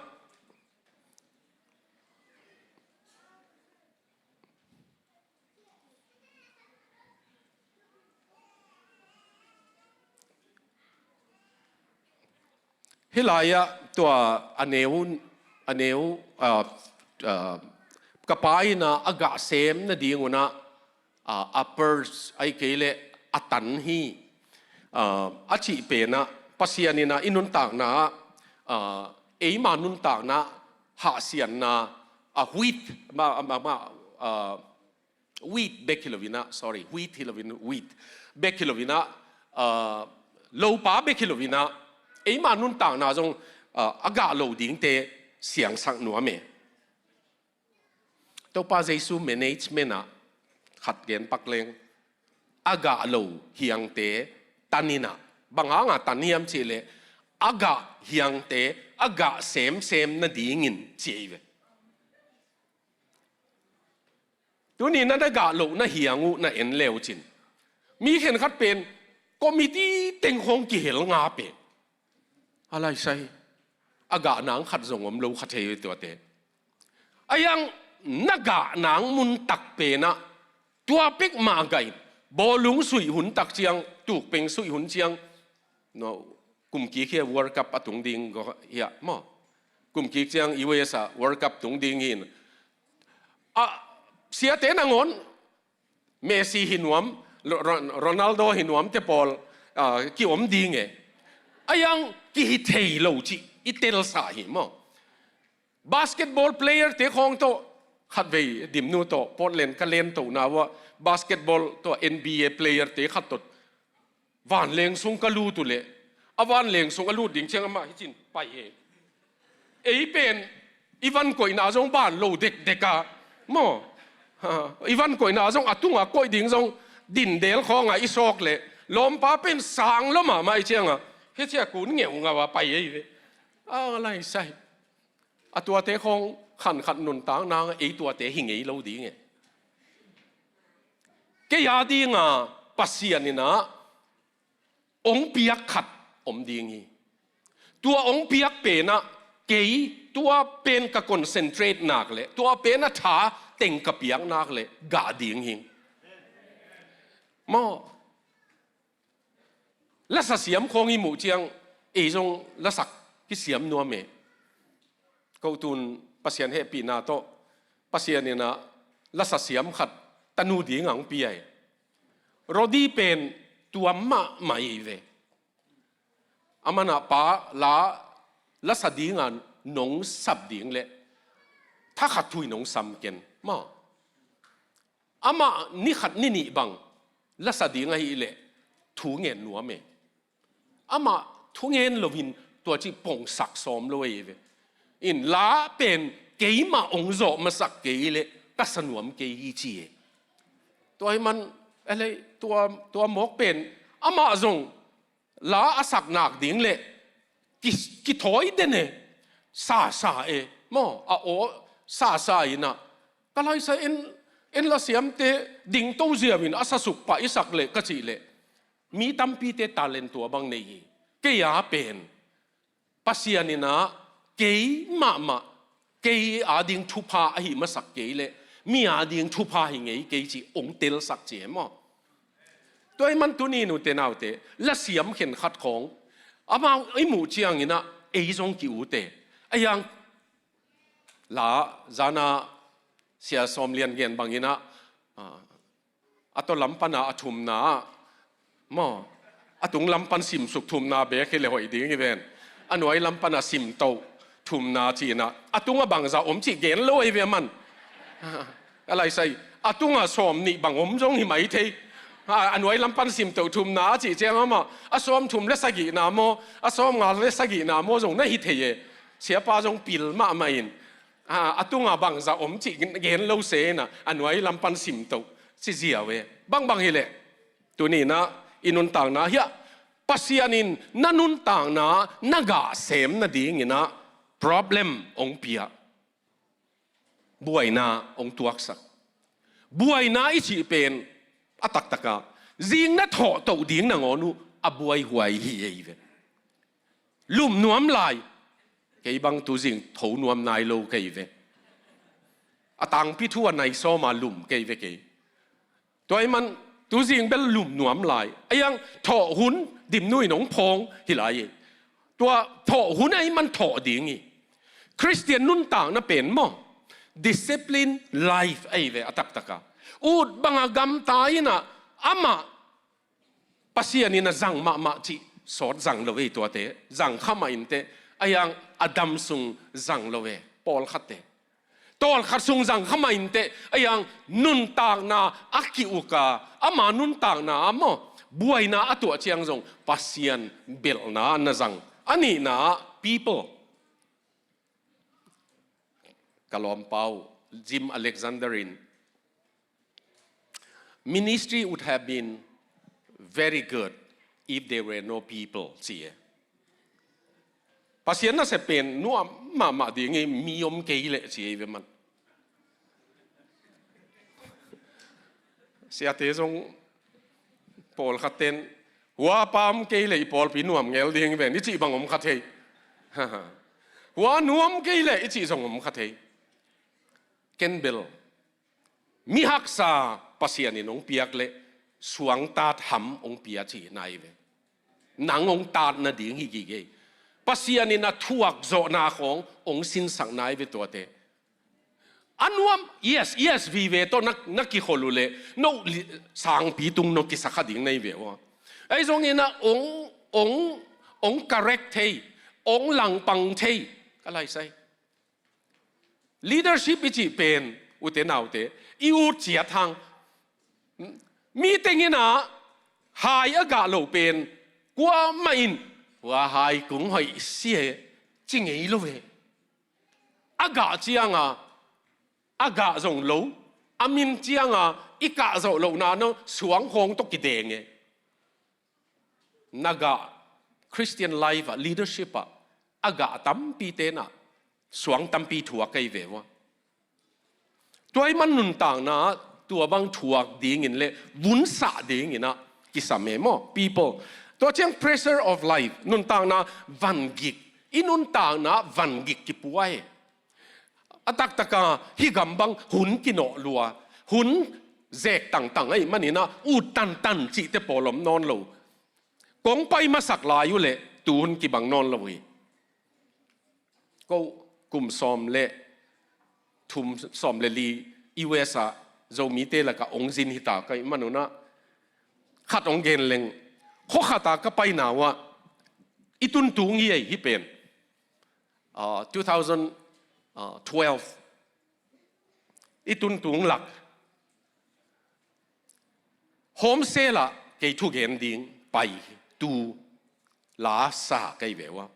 hih lai-ah tua a neu, a neu, uh, uh, ka pa in ah a gah sem nading un ah, a, a purse, ahih kei leh a tan hi. A, a cih pen ah Pasian in ah i nuntakna ah, a, eima nuntakna hahsiatna, a, wheat, ma, ma, ma, a, wheat bek hi lo in ah, sorry, wheat hi lo in, wheat bek hi lo in ah, a, lopa bek hi lo in ah, eima nuntakna zong, a, a gah lo dingte siangsak nuam e. Topa Jesu management ah khat gen pak leng, a gah lo hiangte tan in ah, bang hang a tan hiam cih leh, a gah hiangte a gah semsem nadingin ci ei ve. Tuni na na gah loh na hiang uh na en le uh cin, mi khenkhat pen committee teng khawng kihel nga pen a laisai, a gah nang khat zong om lo kha thei tuate. A yang na gah nang mun tak pen ah tua pek mah gah in, bawlung suih hun tak ciang, tukpeng suih hun ciang, no, kum kik hi a World Cup a tung ding ko hiah maw? Kum kik ciang U S ah World Cup tung ding hi in, a, siate nangawn Messi hi nuam, Ro-, Ro-, Ronaldo hi nuam te pawl, a, kiom ding e. A yang kihi thei lo cih i telsa hi maw? Basketball player te khawng tawh, khatvei Dimnu tawh Portland ka len tohna uh ah, basketball tawh N B A player te khat tawh vanleng sung ka lut uh leh, a vanleng sung a lut ding ciang amah hi cin pai e. Ei pen i van koihna zong ban lo dekdek a maw? Ha, i van koihna zong a tunga koih ding zong dindel khawng a i sawk leh, lawmpa pen sang lo mahmah i ciang a, hi cia kun ngeungau a pai ei ve. A laisai. A tuate khawng khankhat nuntak nang ei tuate hi ngei lo ding e. Kei a dinga Pasian in ah ong piak khat om ding hi. Tua ong piak pen ah kei tua pen ka concentrate nak leh, tua pen a tha teng ka piak nak leh gah ding hi. Maw? Lasa siam khawng i muh ciang, ei zong lasak kisiam nuam e. Ko tun Pasian hehpihna tawh, Pasian in ah lasa siam khat tanu ding ang pia e. Rodi pen tuam mahmah ei ve. Aman ah pa la, lasa ding a nong sap ding leh, thakhat thu in nong sam ken maw? Amah ni khat ni nih bang lasa ding ahih leh thu ngen nuam e. Amah thu ngen loin tua cih pongsak sawm lo ei ve. In la pen keimah ong zawh masak kei leh ka sa nuam kei hi ci e. Tua hi man, a lei, tua, tua mawk pen amah zong la a sak nak ding leh ki, kithawi den e, sasa e maw, a aw sasa in ah, ka laisa en, en lasiamte dingto ziau in a sasuk pah i sak leh ka cih leh, mi tampite talent tua bang nei hi. Kei a pen Pasian in ah kei mahmah, kei a ding thupha ahi masak kei leh mi a ding thupha hi ngei kei cih ong telsak ci e maw? Tua hi man tuni nute naute, lasiam khenkhat khawng amau i muh ciangin ah ei zong ki-ut e. A yang la zana Sia Sawm Lian gen bangin ah, a, a tawh lam pana a thumna ah maw, a tung lam pan simsuk thumna bek hi leh hoih ding hi ven. A nuai lam pana simtoh thumna ci-in ah, a tunga bangza om cih gen lo ahi ve man. A laisai, a tunga sawm nih bang om zong hi mai thei. A, a nuai lam pan simtoh thumna a cih ciang amah, a sawm thum le sagihna maw, a sawm nga le sagihna maw zong na hi thei e. Siapa zong pil mahmah in, a, a tunga bangza om cih gen lo se in ah, a nuai lam pan simtoh ci ziau e. Bangbang hi leh, tuni in ah i nuntakna hiah Pasian in na nuntakna na gah sem nadingin ah problem ong pia. Buaina ong tuaksak. Buaina i cih pen a taktak a, zing na thawhtoh ding nangawn uh a buaihuai hi ei ve. Lum nuam lai. Kei bang tu zing tho nuam nai lo kei ve. A tangpi thu a nai sawma lum kei ve kei. Tua hi man, tu zing bel lum nuam lai. A yang thawh hun Dimnu in ong phawng hi lai e. Tua thawh hun a hi man thawh ding hi. Khristian nuntakna pen maw, discipline life ahi ve a taktak a. Ut banga gamta in ah, amah Pasian in a zang mahmah cih sawt zang lo ei tuate, zang kha mah inteh, a hiang a dam sung zang lo e, pawlkhatte. Tawlkhat sung zang kha mah inteh, a hiang nuntakna a ki-uk a, ama nuntakna ah maw, buaina a tuah ciang zong Pasian belhna na zang. A nihna ah people. Ka lawmpa uh, Jim Alexander in, "Ministry would have been very good if there were no people," ci e. Pasian nasep pen nuam mahmah ding hi, mi om kei leh ci e ve man. Siate zong pawlkhat ten, "Hua pa om kei leh i pawlpi nuam ngel ding hi ven," i cih bang om kha thei. "Hua nu om kei leh," i cih zong om kha thei. Ken bel, mi haksa Pasian in hong piak leh suangtat ham hong pia ci nai ve. Nang hong tat nading hi gige. Pasian in a thuak zawhna khawng hong sinsak nai ve tuate. A nuam, yes, yes, vive tawh na, na kikhol uh leh, no li-, sangpi tung no kisa kha ding nai ve ua. Ahi zongin ah hong, hong, hong correct thei, hong langpang thei, ka laisai. Leadership i cih pen, ute naute, i ut ciat hang. Mi teng in ah hai a gah loh pen, kuamah in, "Hua hai kung hoih sia e," ci ngei lo ve. A gah ciang a, a gah zong lo, a min ciang a, i kah zawh lohna no suang khawng tawh kideng e. Na gah Christian life ah, leadership ah, a gah tampi ten ah, suang tampi thuak kei ve ua. Tua ahih man nuntakna ah, tua bang thuak dingin leh vunsah dingin ah, kisam e maw, people. Tua ciang pressure of life, nuntakna vangik, i nuntakna vangik kipua e. A taktaka hih gam bang hun kinawh lua, hun zek tangtang ahih manin ah, ut tantan cihte pawl om nawn lo. Kong pai masak lai uh leh, tu hun kibang nawn lo hi. Ko kum sawm le thum, sawm le li U S ah Zomite lakah ong zin hita ka hih manun ah, khat ong gen leng, khua khat ah ka paina uh ah, i tuntung hi ei, hih pen. Ah, two thousand twelve, i tuntung lak. Home cell ah kei thugen ding pai tu la sa kei ve uh a,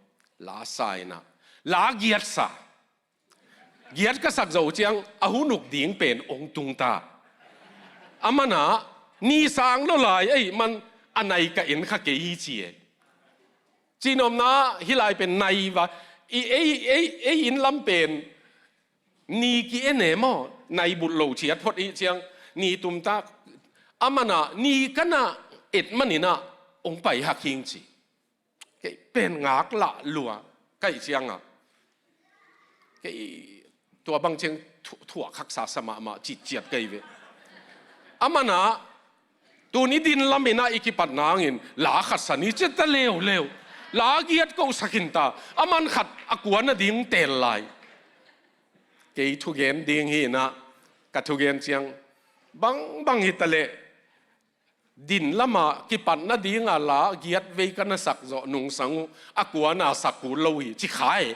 la sa in ah, la giat sa. Giat ka sak zo ciang a hun uk ding pen ong tung ta. A man ah, ni sang lo lai ei man a nai ka en kha kei hi ci e. Cihnopna hih lai pen nai va, i ei, ei, ei inn lam pen ni ki en e maw, nai bulh lo ciat phot i ciang, ni tum ta. A man ah, ni ka na et manin ah ong pai hak hing ci. Kei pen ngak lah lua, ka hih ciang ah, kei tua bang ciang thu-, thuak haksa sa mahmah cih ciat kei ve. A man ah, tuni din lam in ah i kipat nangin, la khat sa ni ci ta leuleu. La giat ko sa khin ta, a man khat a kua na ding tel lai. Kei thugen ding hi in ah, ka thugen ciang, bangbang hi ta leh, din lam ah kipat nading a la giat vei ka na sak zawh nungsang uh, a kua na sak kul lo hi, ci kha e.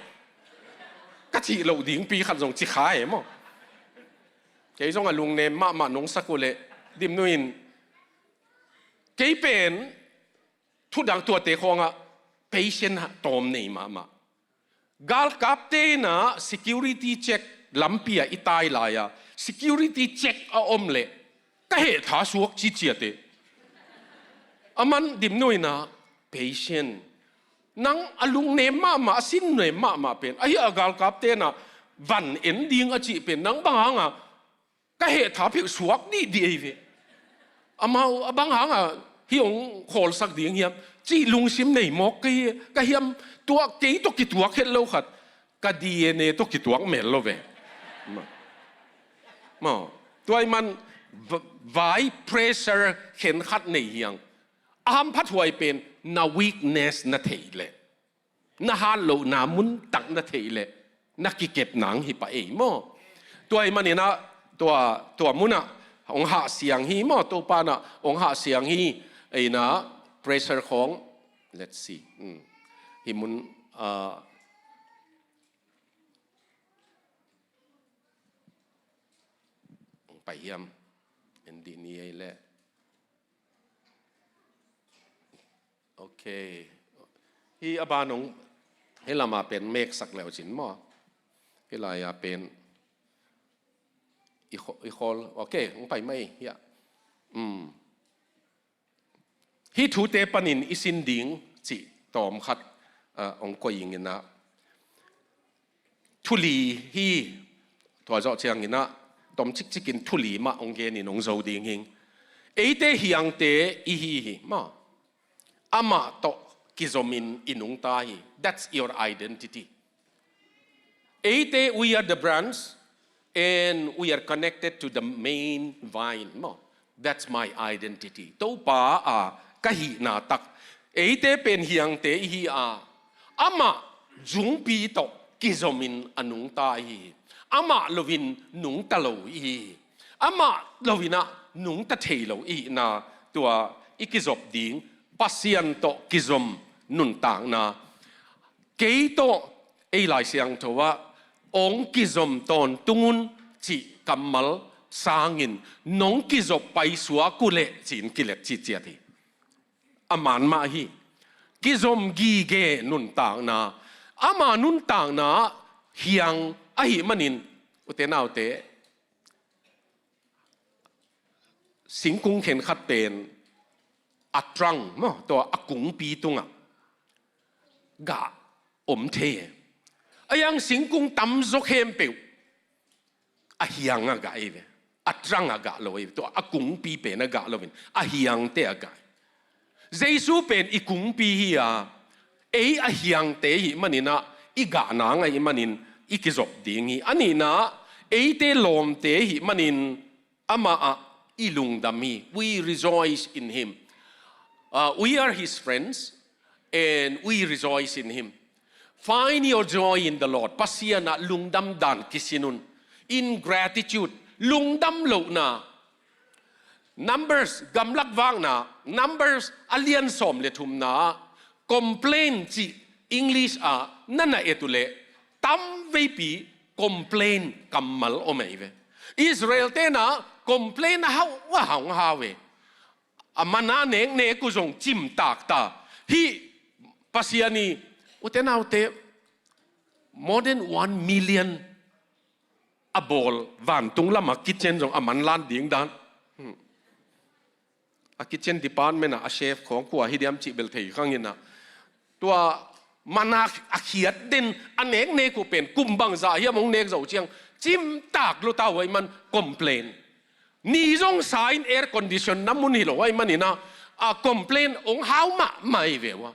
Ka cih loh dingpi khat zong ci kha e maw. Kei zong a lungnem mahmah nong sak uh leh, Dimnu in, kei pen, thudang tuate khawng ah, patient tawm nei mahmah. Galkapte in ah security check lampi ah i tai lai a, security check a om leh, ka heh tha suak ci ciat e. A man Dimnu in ah, patient. Nang a lungnem mahmah, a sinnem mahmah pen, ahi a galkapte in ah van en ding a cih pen, nang bang hang a, ka heh tha pheuh suak dihdih ei ve. Amau a bang hang a hih ong khawlsak ding hiam, cih lungsim nei mawk ka hi, ka hiam, tua kei tawh kituak het lo khat, ka D N A tawh kituak mel lo ve. Maw. Maw. Tua ahih man v-, vai pressure khen khat nei hiang. A hamphathuai pen na weakness na theih leh, na hat lohna mun tak na theih leh, na kikep nang hi pah ei maw. Tua ahih manin ah, tua, tua mun ah, hong hah siang hi maw, Topa na hong hah siang hi. Eina pressure khawng, let's see. Hmm. Hih mun, ah, hong pai hiam? En dih ni ei leh. Ok. Hih a ban hong, hih lamah pen meksak leucin maw? Hih lai-ah pen i khaw-, i khawl. Ok, hong pai mai hiah. Hmm. Hih thute panin i sin ding cih tawm khat, ah, hong koih ing inah. Thu li hi, tua zawh ciang inah, tawm cikcikin thu li mah hong genin hong zo ding hing. Eite hiangte i hi hi, maw. Amah tawh kizomin i nungta hi. That's your identity. Eite, we are the branch, and we are connected to the main vine. Maw, that's my identity. Topa a ka hihna tak. Eite pen hiangte i hi a, amah zungpi tawh kizomin a nungta i hi hi. Amah loin nungta lo i hi hi. Amah loinah nungta thei lo i hihna tua i kizop ding, Pasian tawh kizom nuntakna. Kei tawh ei Lai Siangtho ah hong kizom tawntung un cih kammal sangin nong kizop paisuak uh leh ci-in kilet citciat hi. A man mah hi. Kizom gige nuntakna, ama nuntakna hiang ahih manin, ute naute, singkung khenkhat pen a trunk maw, tua a kungpi tungah gah om thei e. A hiang singkung tamzaw khempeuh a hiang a gah ei ve. A trunk a gah lo ei ve. Tua a kungpi pen a gah loin a hiangte a gah. Jesu pen i kungpi hi a, ei a hiangte i hih maninah i gah nang ahih manin i kizop ding hi. A nihna, eite lawmte i hih manin amah ah i lungdam hi. We rejoice in him. Uh, we are his friends and we rejoice in him. Find your joy in the Lord. Pasian ah lungdam dan kisin un. In gratitude, lungdam lohna. Numbers, gamlak vakna, Numbers a lian sawm le thumna ah complain cih English ah na na et uh leh tamveipi complain kammal om ei ve. Israel tenah complain a hau a hau hau ve. A mana neknek uh zong cimtak ta. Hih Pasian i, ute naute, more than one million a bawl vantung lamah kitchen zong a manlan ding dan. Hmm. A kitchen department ah a chef khawng kua hi diam cih bel thei khang inah. Tua mana a khiat den a neknek uh pen kum bangzah hiam hong nek zo ciang cimtak lua ta uh ahih man complain. Ni zong sa in air condition na mun hi lo ahih maninah a complain hong hau mahmah ei ve uh a.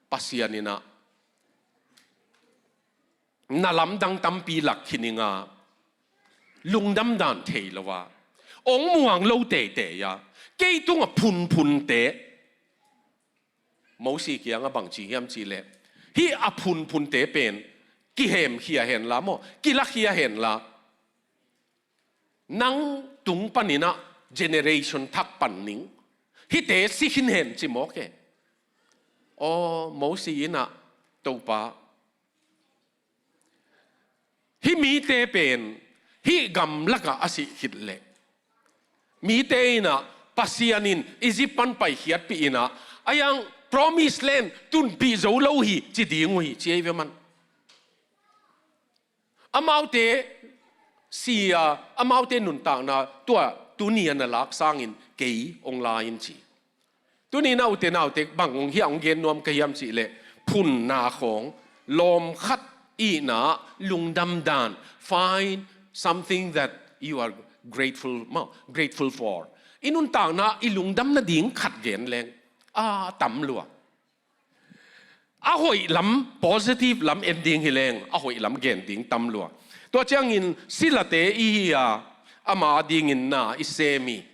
Pasian inah na lamdang tampi lak khin inga, lungdam dan thei lo a, hong muang lo teitei a, kei tungah phunphunte. Mosi kiangah bangci hiam cihleh, hih a phunphunte pen kihemkhia henla maw, kilakhia henla. Nang tung paninah generation thak pan ning. Hihte si khin hen ci mawk e. Aw, Mosi inah, Topa, hih mite pen hih gamlakah a sih khit leh, mite inah Pasian in Egypt pan paikhiatpih inah a hiang promise land tunpih zo lo hi ci ding uh hi ci ei ve man. Amaute si a, amaute nuntakna tua tuni a na lak sangin kei hong la in ci. Tuni na ute naute bang hong hiah hong gen nuam ka hiam cihleh, phunna khawng, lawm khat ihna, lungdam dan, find something that you are grateful, maw, grateful for. I nuntakna i lungdam nading khat gen leng a tam lua. A hoih lam, positive lam en ding hi leng a hoih lam gen ding tam lua. Tua ciangin silate i hi a, ama dingin na i sem hi.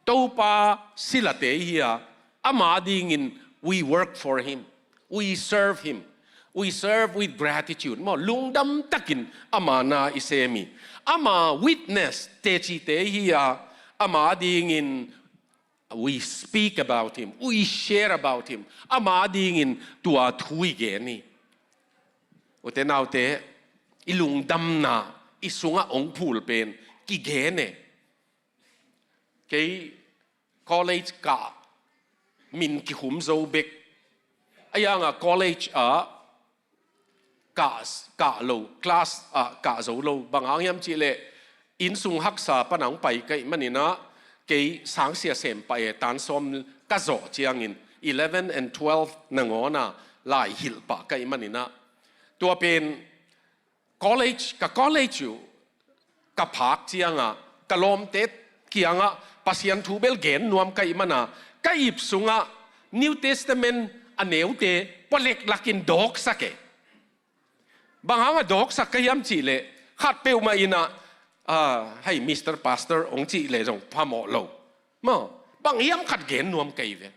Topa silate i hi a, ama dingin we work for him, we serve him. We serve with gratitude. Maw, lungdam takin ama na i sem hi. Ama witness tecite hi a, ama dingin we speak about him, we share about him. Ama dingin tua thu i gen hi. Ute naute, i lungdamna i sungah hong phul pen kigen e. Kei college kah min kikhum zo bek. A yanga college ah kah, kah lo, class ah kah zo lo. Bang hang hiam cihleh, innsung haksa pan a hong pai ka hih maninah, kei sangsia sem pah e, tan sawm ka zawh ciangin, eleven and twelve nangawna lai hilh pah ka hih maninah. Tua pen college, ka college uh ka phak ciangah, ka lawmte kiangah Pasian thu bel gen nuam ka hih mana, ka ip sungah New Testament a neute pualek lakin dawksak e. Bang hangah dawksak ka hiam cihleh, khat peuhmah innah, ah, hei, Mister Pastor hong cihleh zong phamawh lo. Maw, bang hiam khat gen nuam ka hi ve.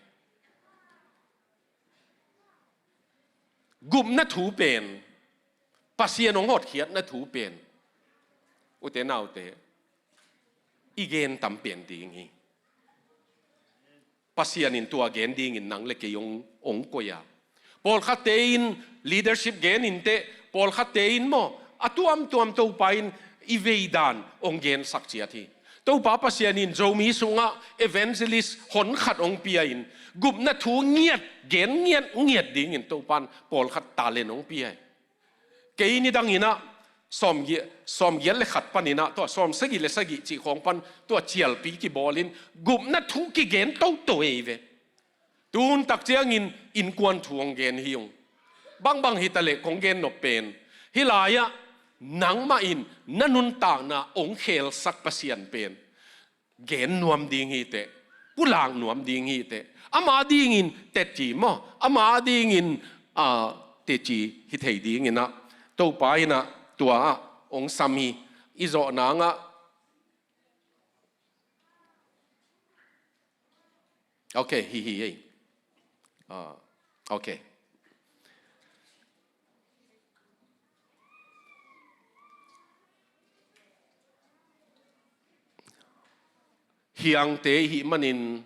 Gupna thu pen, Pasian hong hotkhiatna thu pen, ute naute, i gen tam pen ding hi. Pasian in tua gen dingin nang le kei hong, hong koih a. Pawlkhatte in leadership gen inteh, pawlkhatte in maw, a tuamtuam Topa in i veidan hong gensak ciat hi. Topa Pasian in Zomi sungah evangelist honkhat hong pia in, gupna thu ngiat, gen ngiat ngiat dingin Topa in pawlkhat talent hong pia hi. Kei nidang innah sawmgiat, sawmgiat le khat paninah, tua sawmsagih le sagih cih khawng pan tua cialpi kibawlin gupna thu kigen toto ei ve. Tun tak ciangin innkuan thu hong gen hi ung. Bangbang hitaleh kong gen nop pen, hih lai-ah nangmah in na nuntakna hong khelsak Pasian pen gen nuam ding hiteh, pulak nuam ding hiteh. Ama dingin teci maw, ama dingin, ah, teci hi thei dinginah Topa innah tua ah hong sam hi. I zawh nangah, okay, hi hi ei. Ah, okay. Hiangte i hih manin,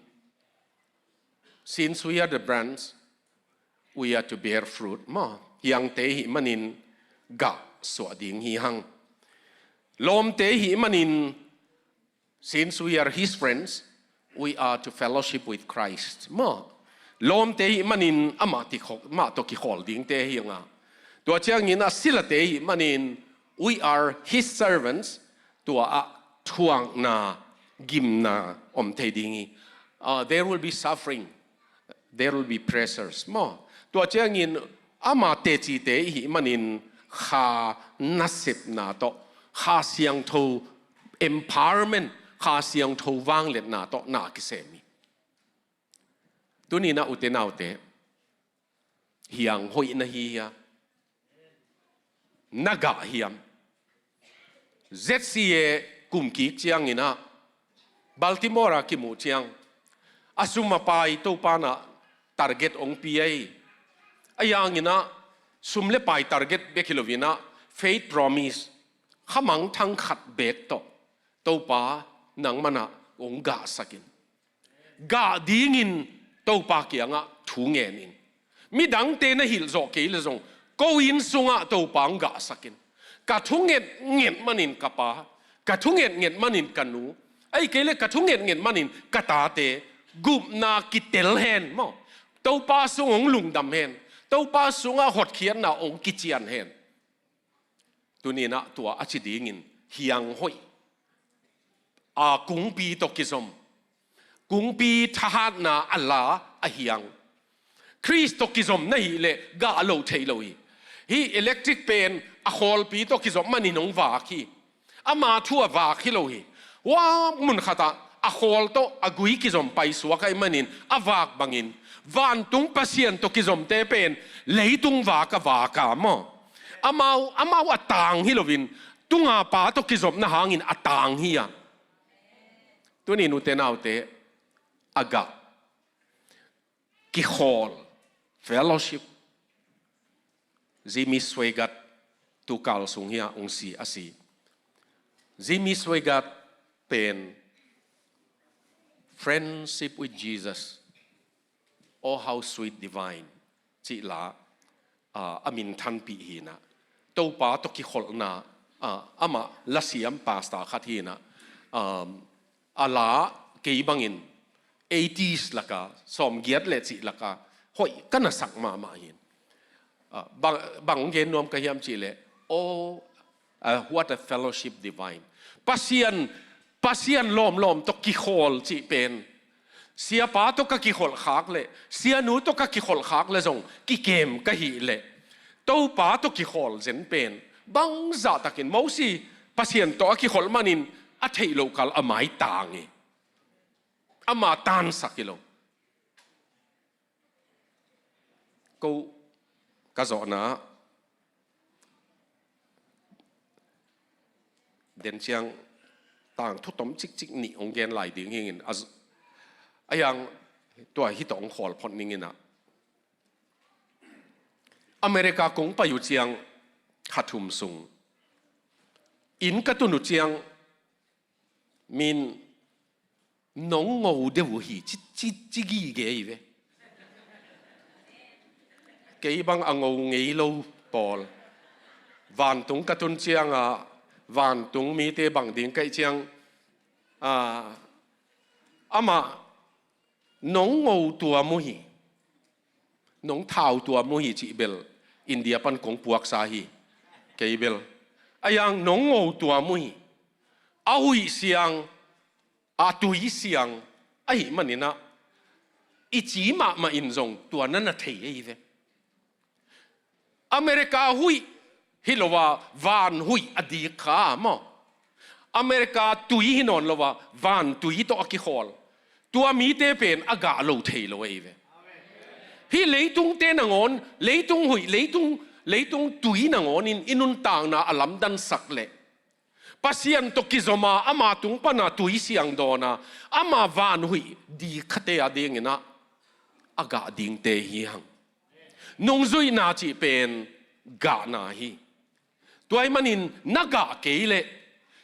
since we are the branch, we are to bear fruit. Maw, hiangte i hih manin gah suah ding hi hang. Lawmte i hih manin, since we are his friends, we are to fellowship with Christ. Maw, lawmte i hih manin amah, ti khawk, amah tawh kikhawl dingte hi hang a. Tua ciangin a silate i hih manin, we are his servants. Tua ah thuakna, gimna om thei ding hi. Uh, there will be suffering. There will be pressures. Maw, tua ciangin ama tecite i hih manin Kha nasepna tawh, Kha Siangtho empowerment, Kha Siangtho vangliatna tawh na kisem hi. Tuninah ute naute, hiang hoih na hi hia? Na gah hiam? Z C A kum kik cianginah Baltimore ah kimuh ciang, a sum a pai Topa in ah target hong pia hi. A hianginah sum le pai target bek hi loinah faith promise, khamangthang khat bek tawh Topa nangmah in ah hong gahsak in. Gah dingin Topa kiangah thu ngen in. Midangte na hilh zawh kei le zong, ko inn sungah Topa hong gahsak in. Ka thu ngetnget manin ka pa, ka thu ngetnget manin ka nu, ahih kei le ka thu ngetnget manin ka tate gupna kitel hen maw. Topa sung hong lungdam hen. Topa sungah hotkhiatna hong kician hen. Tuninah tua a ci dingin hiang hoih, a kungpi tawh kizom, kungpi thahatna a la a hiang. Khrist tawh kizom na hih leh gah loh theih lo hi. Hih electric pen a khawlpi tawh kizom manin hong vak hi. Ama thu a vak hi lo hi. Hua mun khatah a khawl tawh a gui kizom paisuak ahih manin a vak bangin, vantung Pasian tawh kizomte pen leitung vak a vak a maw. Amau, amau a tang hi loin, tunga pa tawh kizopna hangin a tang hi a. Tunin ute naute, a gah, kikhawl, fellowship, Jimmy Swaggart tu kal sung hi a hong si a si. Jimmy Swaggart pen Friendship with Jesus, Oh, How Sweet the Vine cih la, ah, a minthanpih hi in ah, Topa tawh kikholhna, ah, amah lasiam pastor khat hi in ah, um, a la kei bangin eighties laka, sawmgiat le cih laka hoih ka na sak mahmah hi. Ah, bang, bang gen nuam ka hiam cih leh, oh, ah, what a fellowship divine. Pasian, Pasian lawmlawm tawh kikhawl cih pen, siapa tawh ka kikholh khak leh, sianu tawh ka kikholh khak leh zong kikem ka hih leh, Topa tawh kikhawl zen pen bangzah takin, Mosi Pasian tawh a kikholh manin a theih loh kal a maitang hi. Ama tansak hi lo. Ko ka zawhna ah, den ciang tangthu tom cikcik nih hong gen lai ding hi ing in, a z-, a yang tua hi tawh hong khawl phot ning in ah, America kong pai uh ciang, kha thum sung inn ka tun uh ciang, min nong ngo deuh uh hi, ci, ci, ci gige hi ve. Kei bang a ngo ngei lo pawl. Vantung ka tun ciang ah, vantung mite bang ding ka hih ciang, ah, amah nong ngo tuam uh hi, nong thau tuam uh hi cih bel India pan kong puaksa hi. Kei bel a yang nong ngo tuam uh hi. A huih siang, a tui siang ahih manin ah, i ci mahmah in zong tua na na thei ahi ve. America huih hi lo a, van huih a dik kha maw? America tui hi nawn lo a, van tui tawh a kikhawl. Tua mite pen a gah lo thei lo ahi ve. Hih leitungte nangawn, leitung huih, leitung, leitung tui nangawnin i nuntakna a lamdansak leh, Pasian tawh kizom a, ama tung pana tui siang dawn a, ama van huih dik khate a dingin ah, a gah dingte hi hang. Nungzuihna cih pen gahna hi. Tua ahih manin na gah kei leh,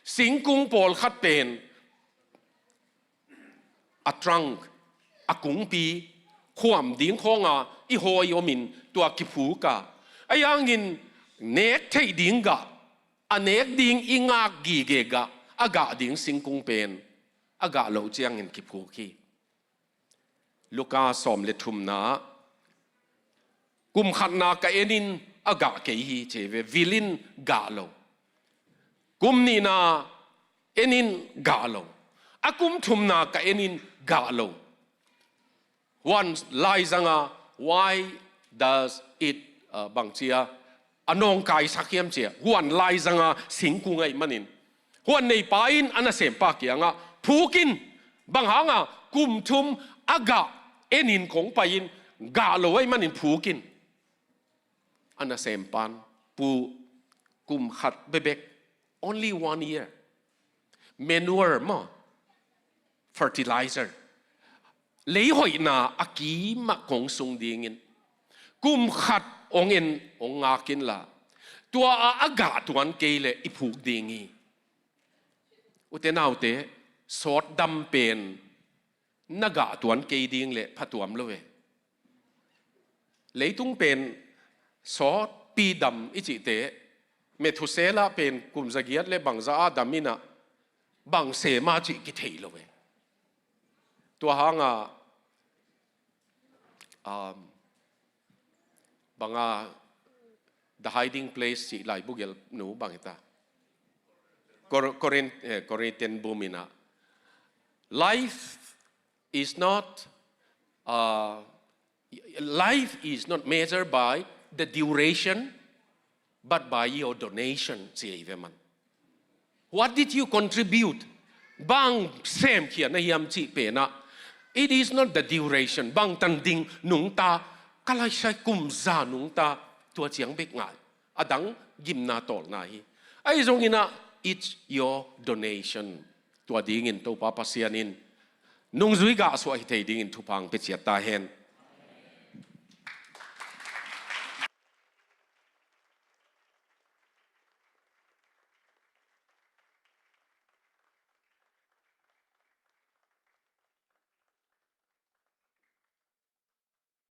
singkung pawlkhat pen a trunk, a kungpi, khuam ding khawng a i hawi omin tua kiphuk a, a yangin nek theih ding gah, a nek ding i ngak gige gah, a gah ding singkung pen a gah loh ciangin kiphuk hi. Luka sawm le thumna ah, kum khatna ka enin a gah kei hi ci ve, vilin gah lo. Kum nihna enin gah lo. A kum thumna ka enin gah lo. Huan laizanga, why does it, uh, bang cia, a nawngkaisak hiam cia, huan laizanga singkung ahih manin, huan neipa in a nasempa kiangah, phuk in, bang hanga kum thum a gah enin kong pai-in gah lo ahih manin phuk in. A nasempan, pu, kum khat bekbek, only one year. Manure maw, fertilizer, lei hoihna a kimah kong sung dingin kum khat hong en, hong ngak inla, tua a a gah tuan kei leh i phuk ding hi. Ute naute, sawt dam pen na gah tuan kei ding leh phatuam lo e. Leitung pen sawtpi dam i cihte, Methusela pen kum zagiat le bangza a dam in ah, bang sem a cih kithei lo e. Tua hanga, um, banga The Hiding Place cih laibu gelhnu bang hita, Cor-, Corinth, eh, Corinthian bum in ah, life is not, uh, life is not measured by the duration, but by your donation, ci hi ve man. What did you contribute? Bang semkhia na hiam cih pen ah, it is not the duration, bangtan ding nungta, ka laisai kum za nungta, tua ciang bek ngai. A dang gimna tawlna hi. Ahi zongin ah, it's your donation. Tua dingin Topa Pasian in nungzui gahsuah hi thei dingin thupha hong pia ciat ta hen.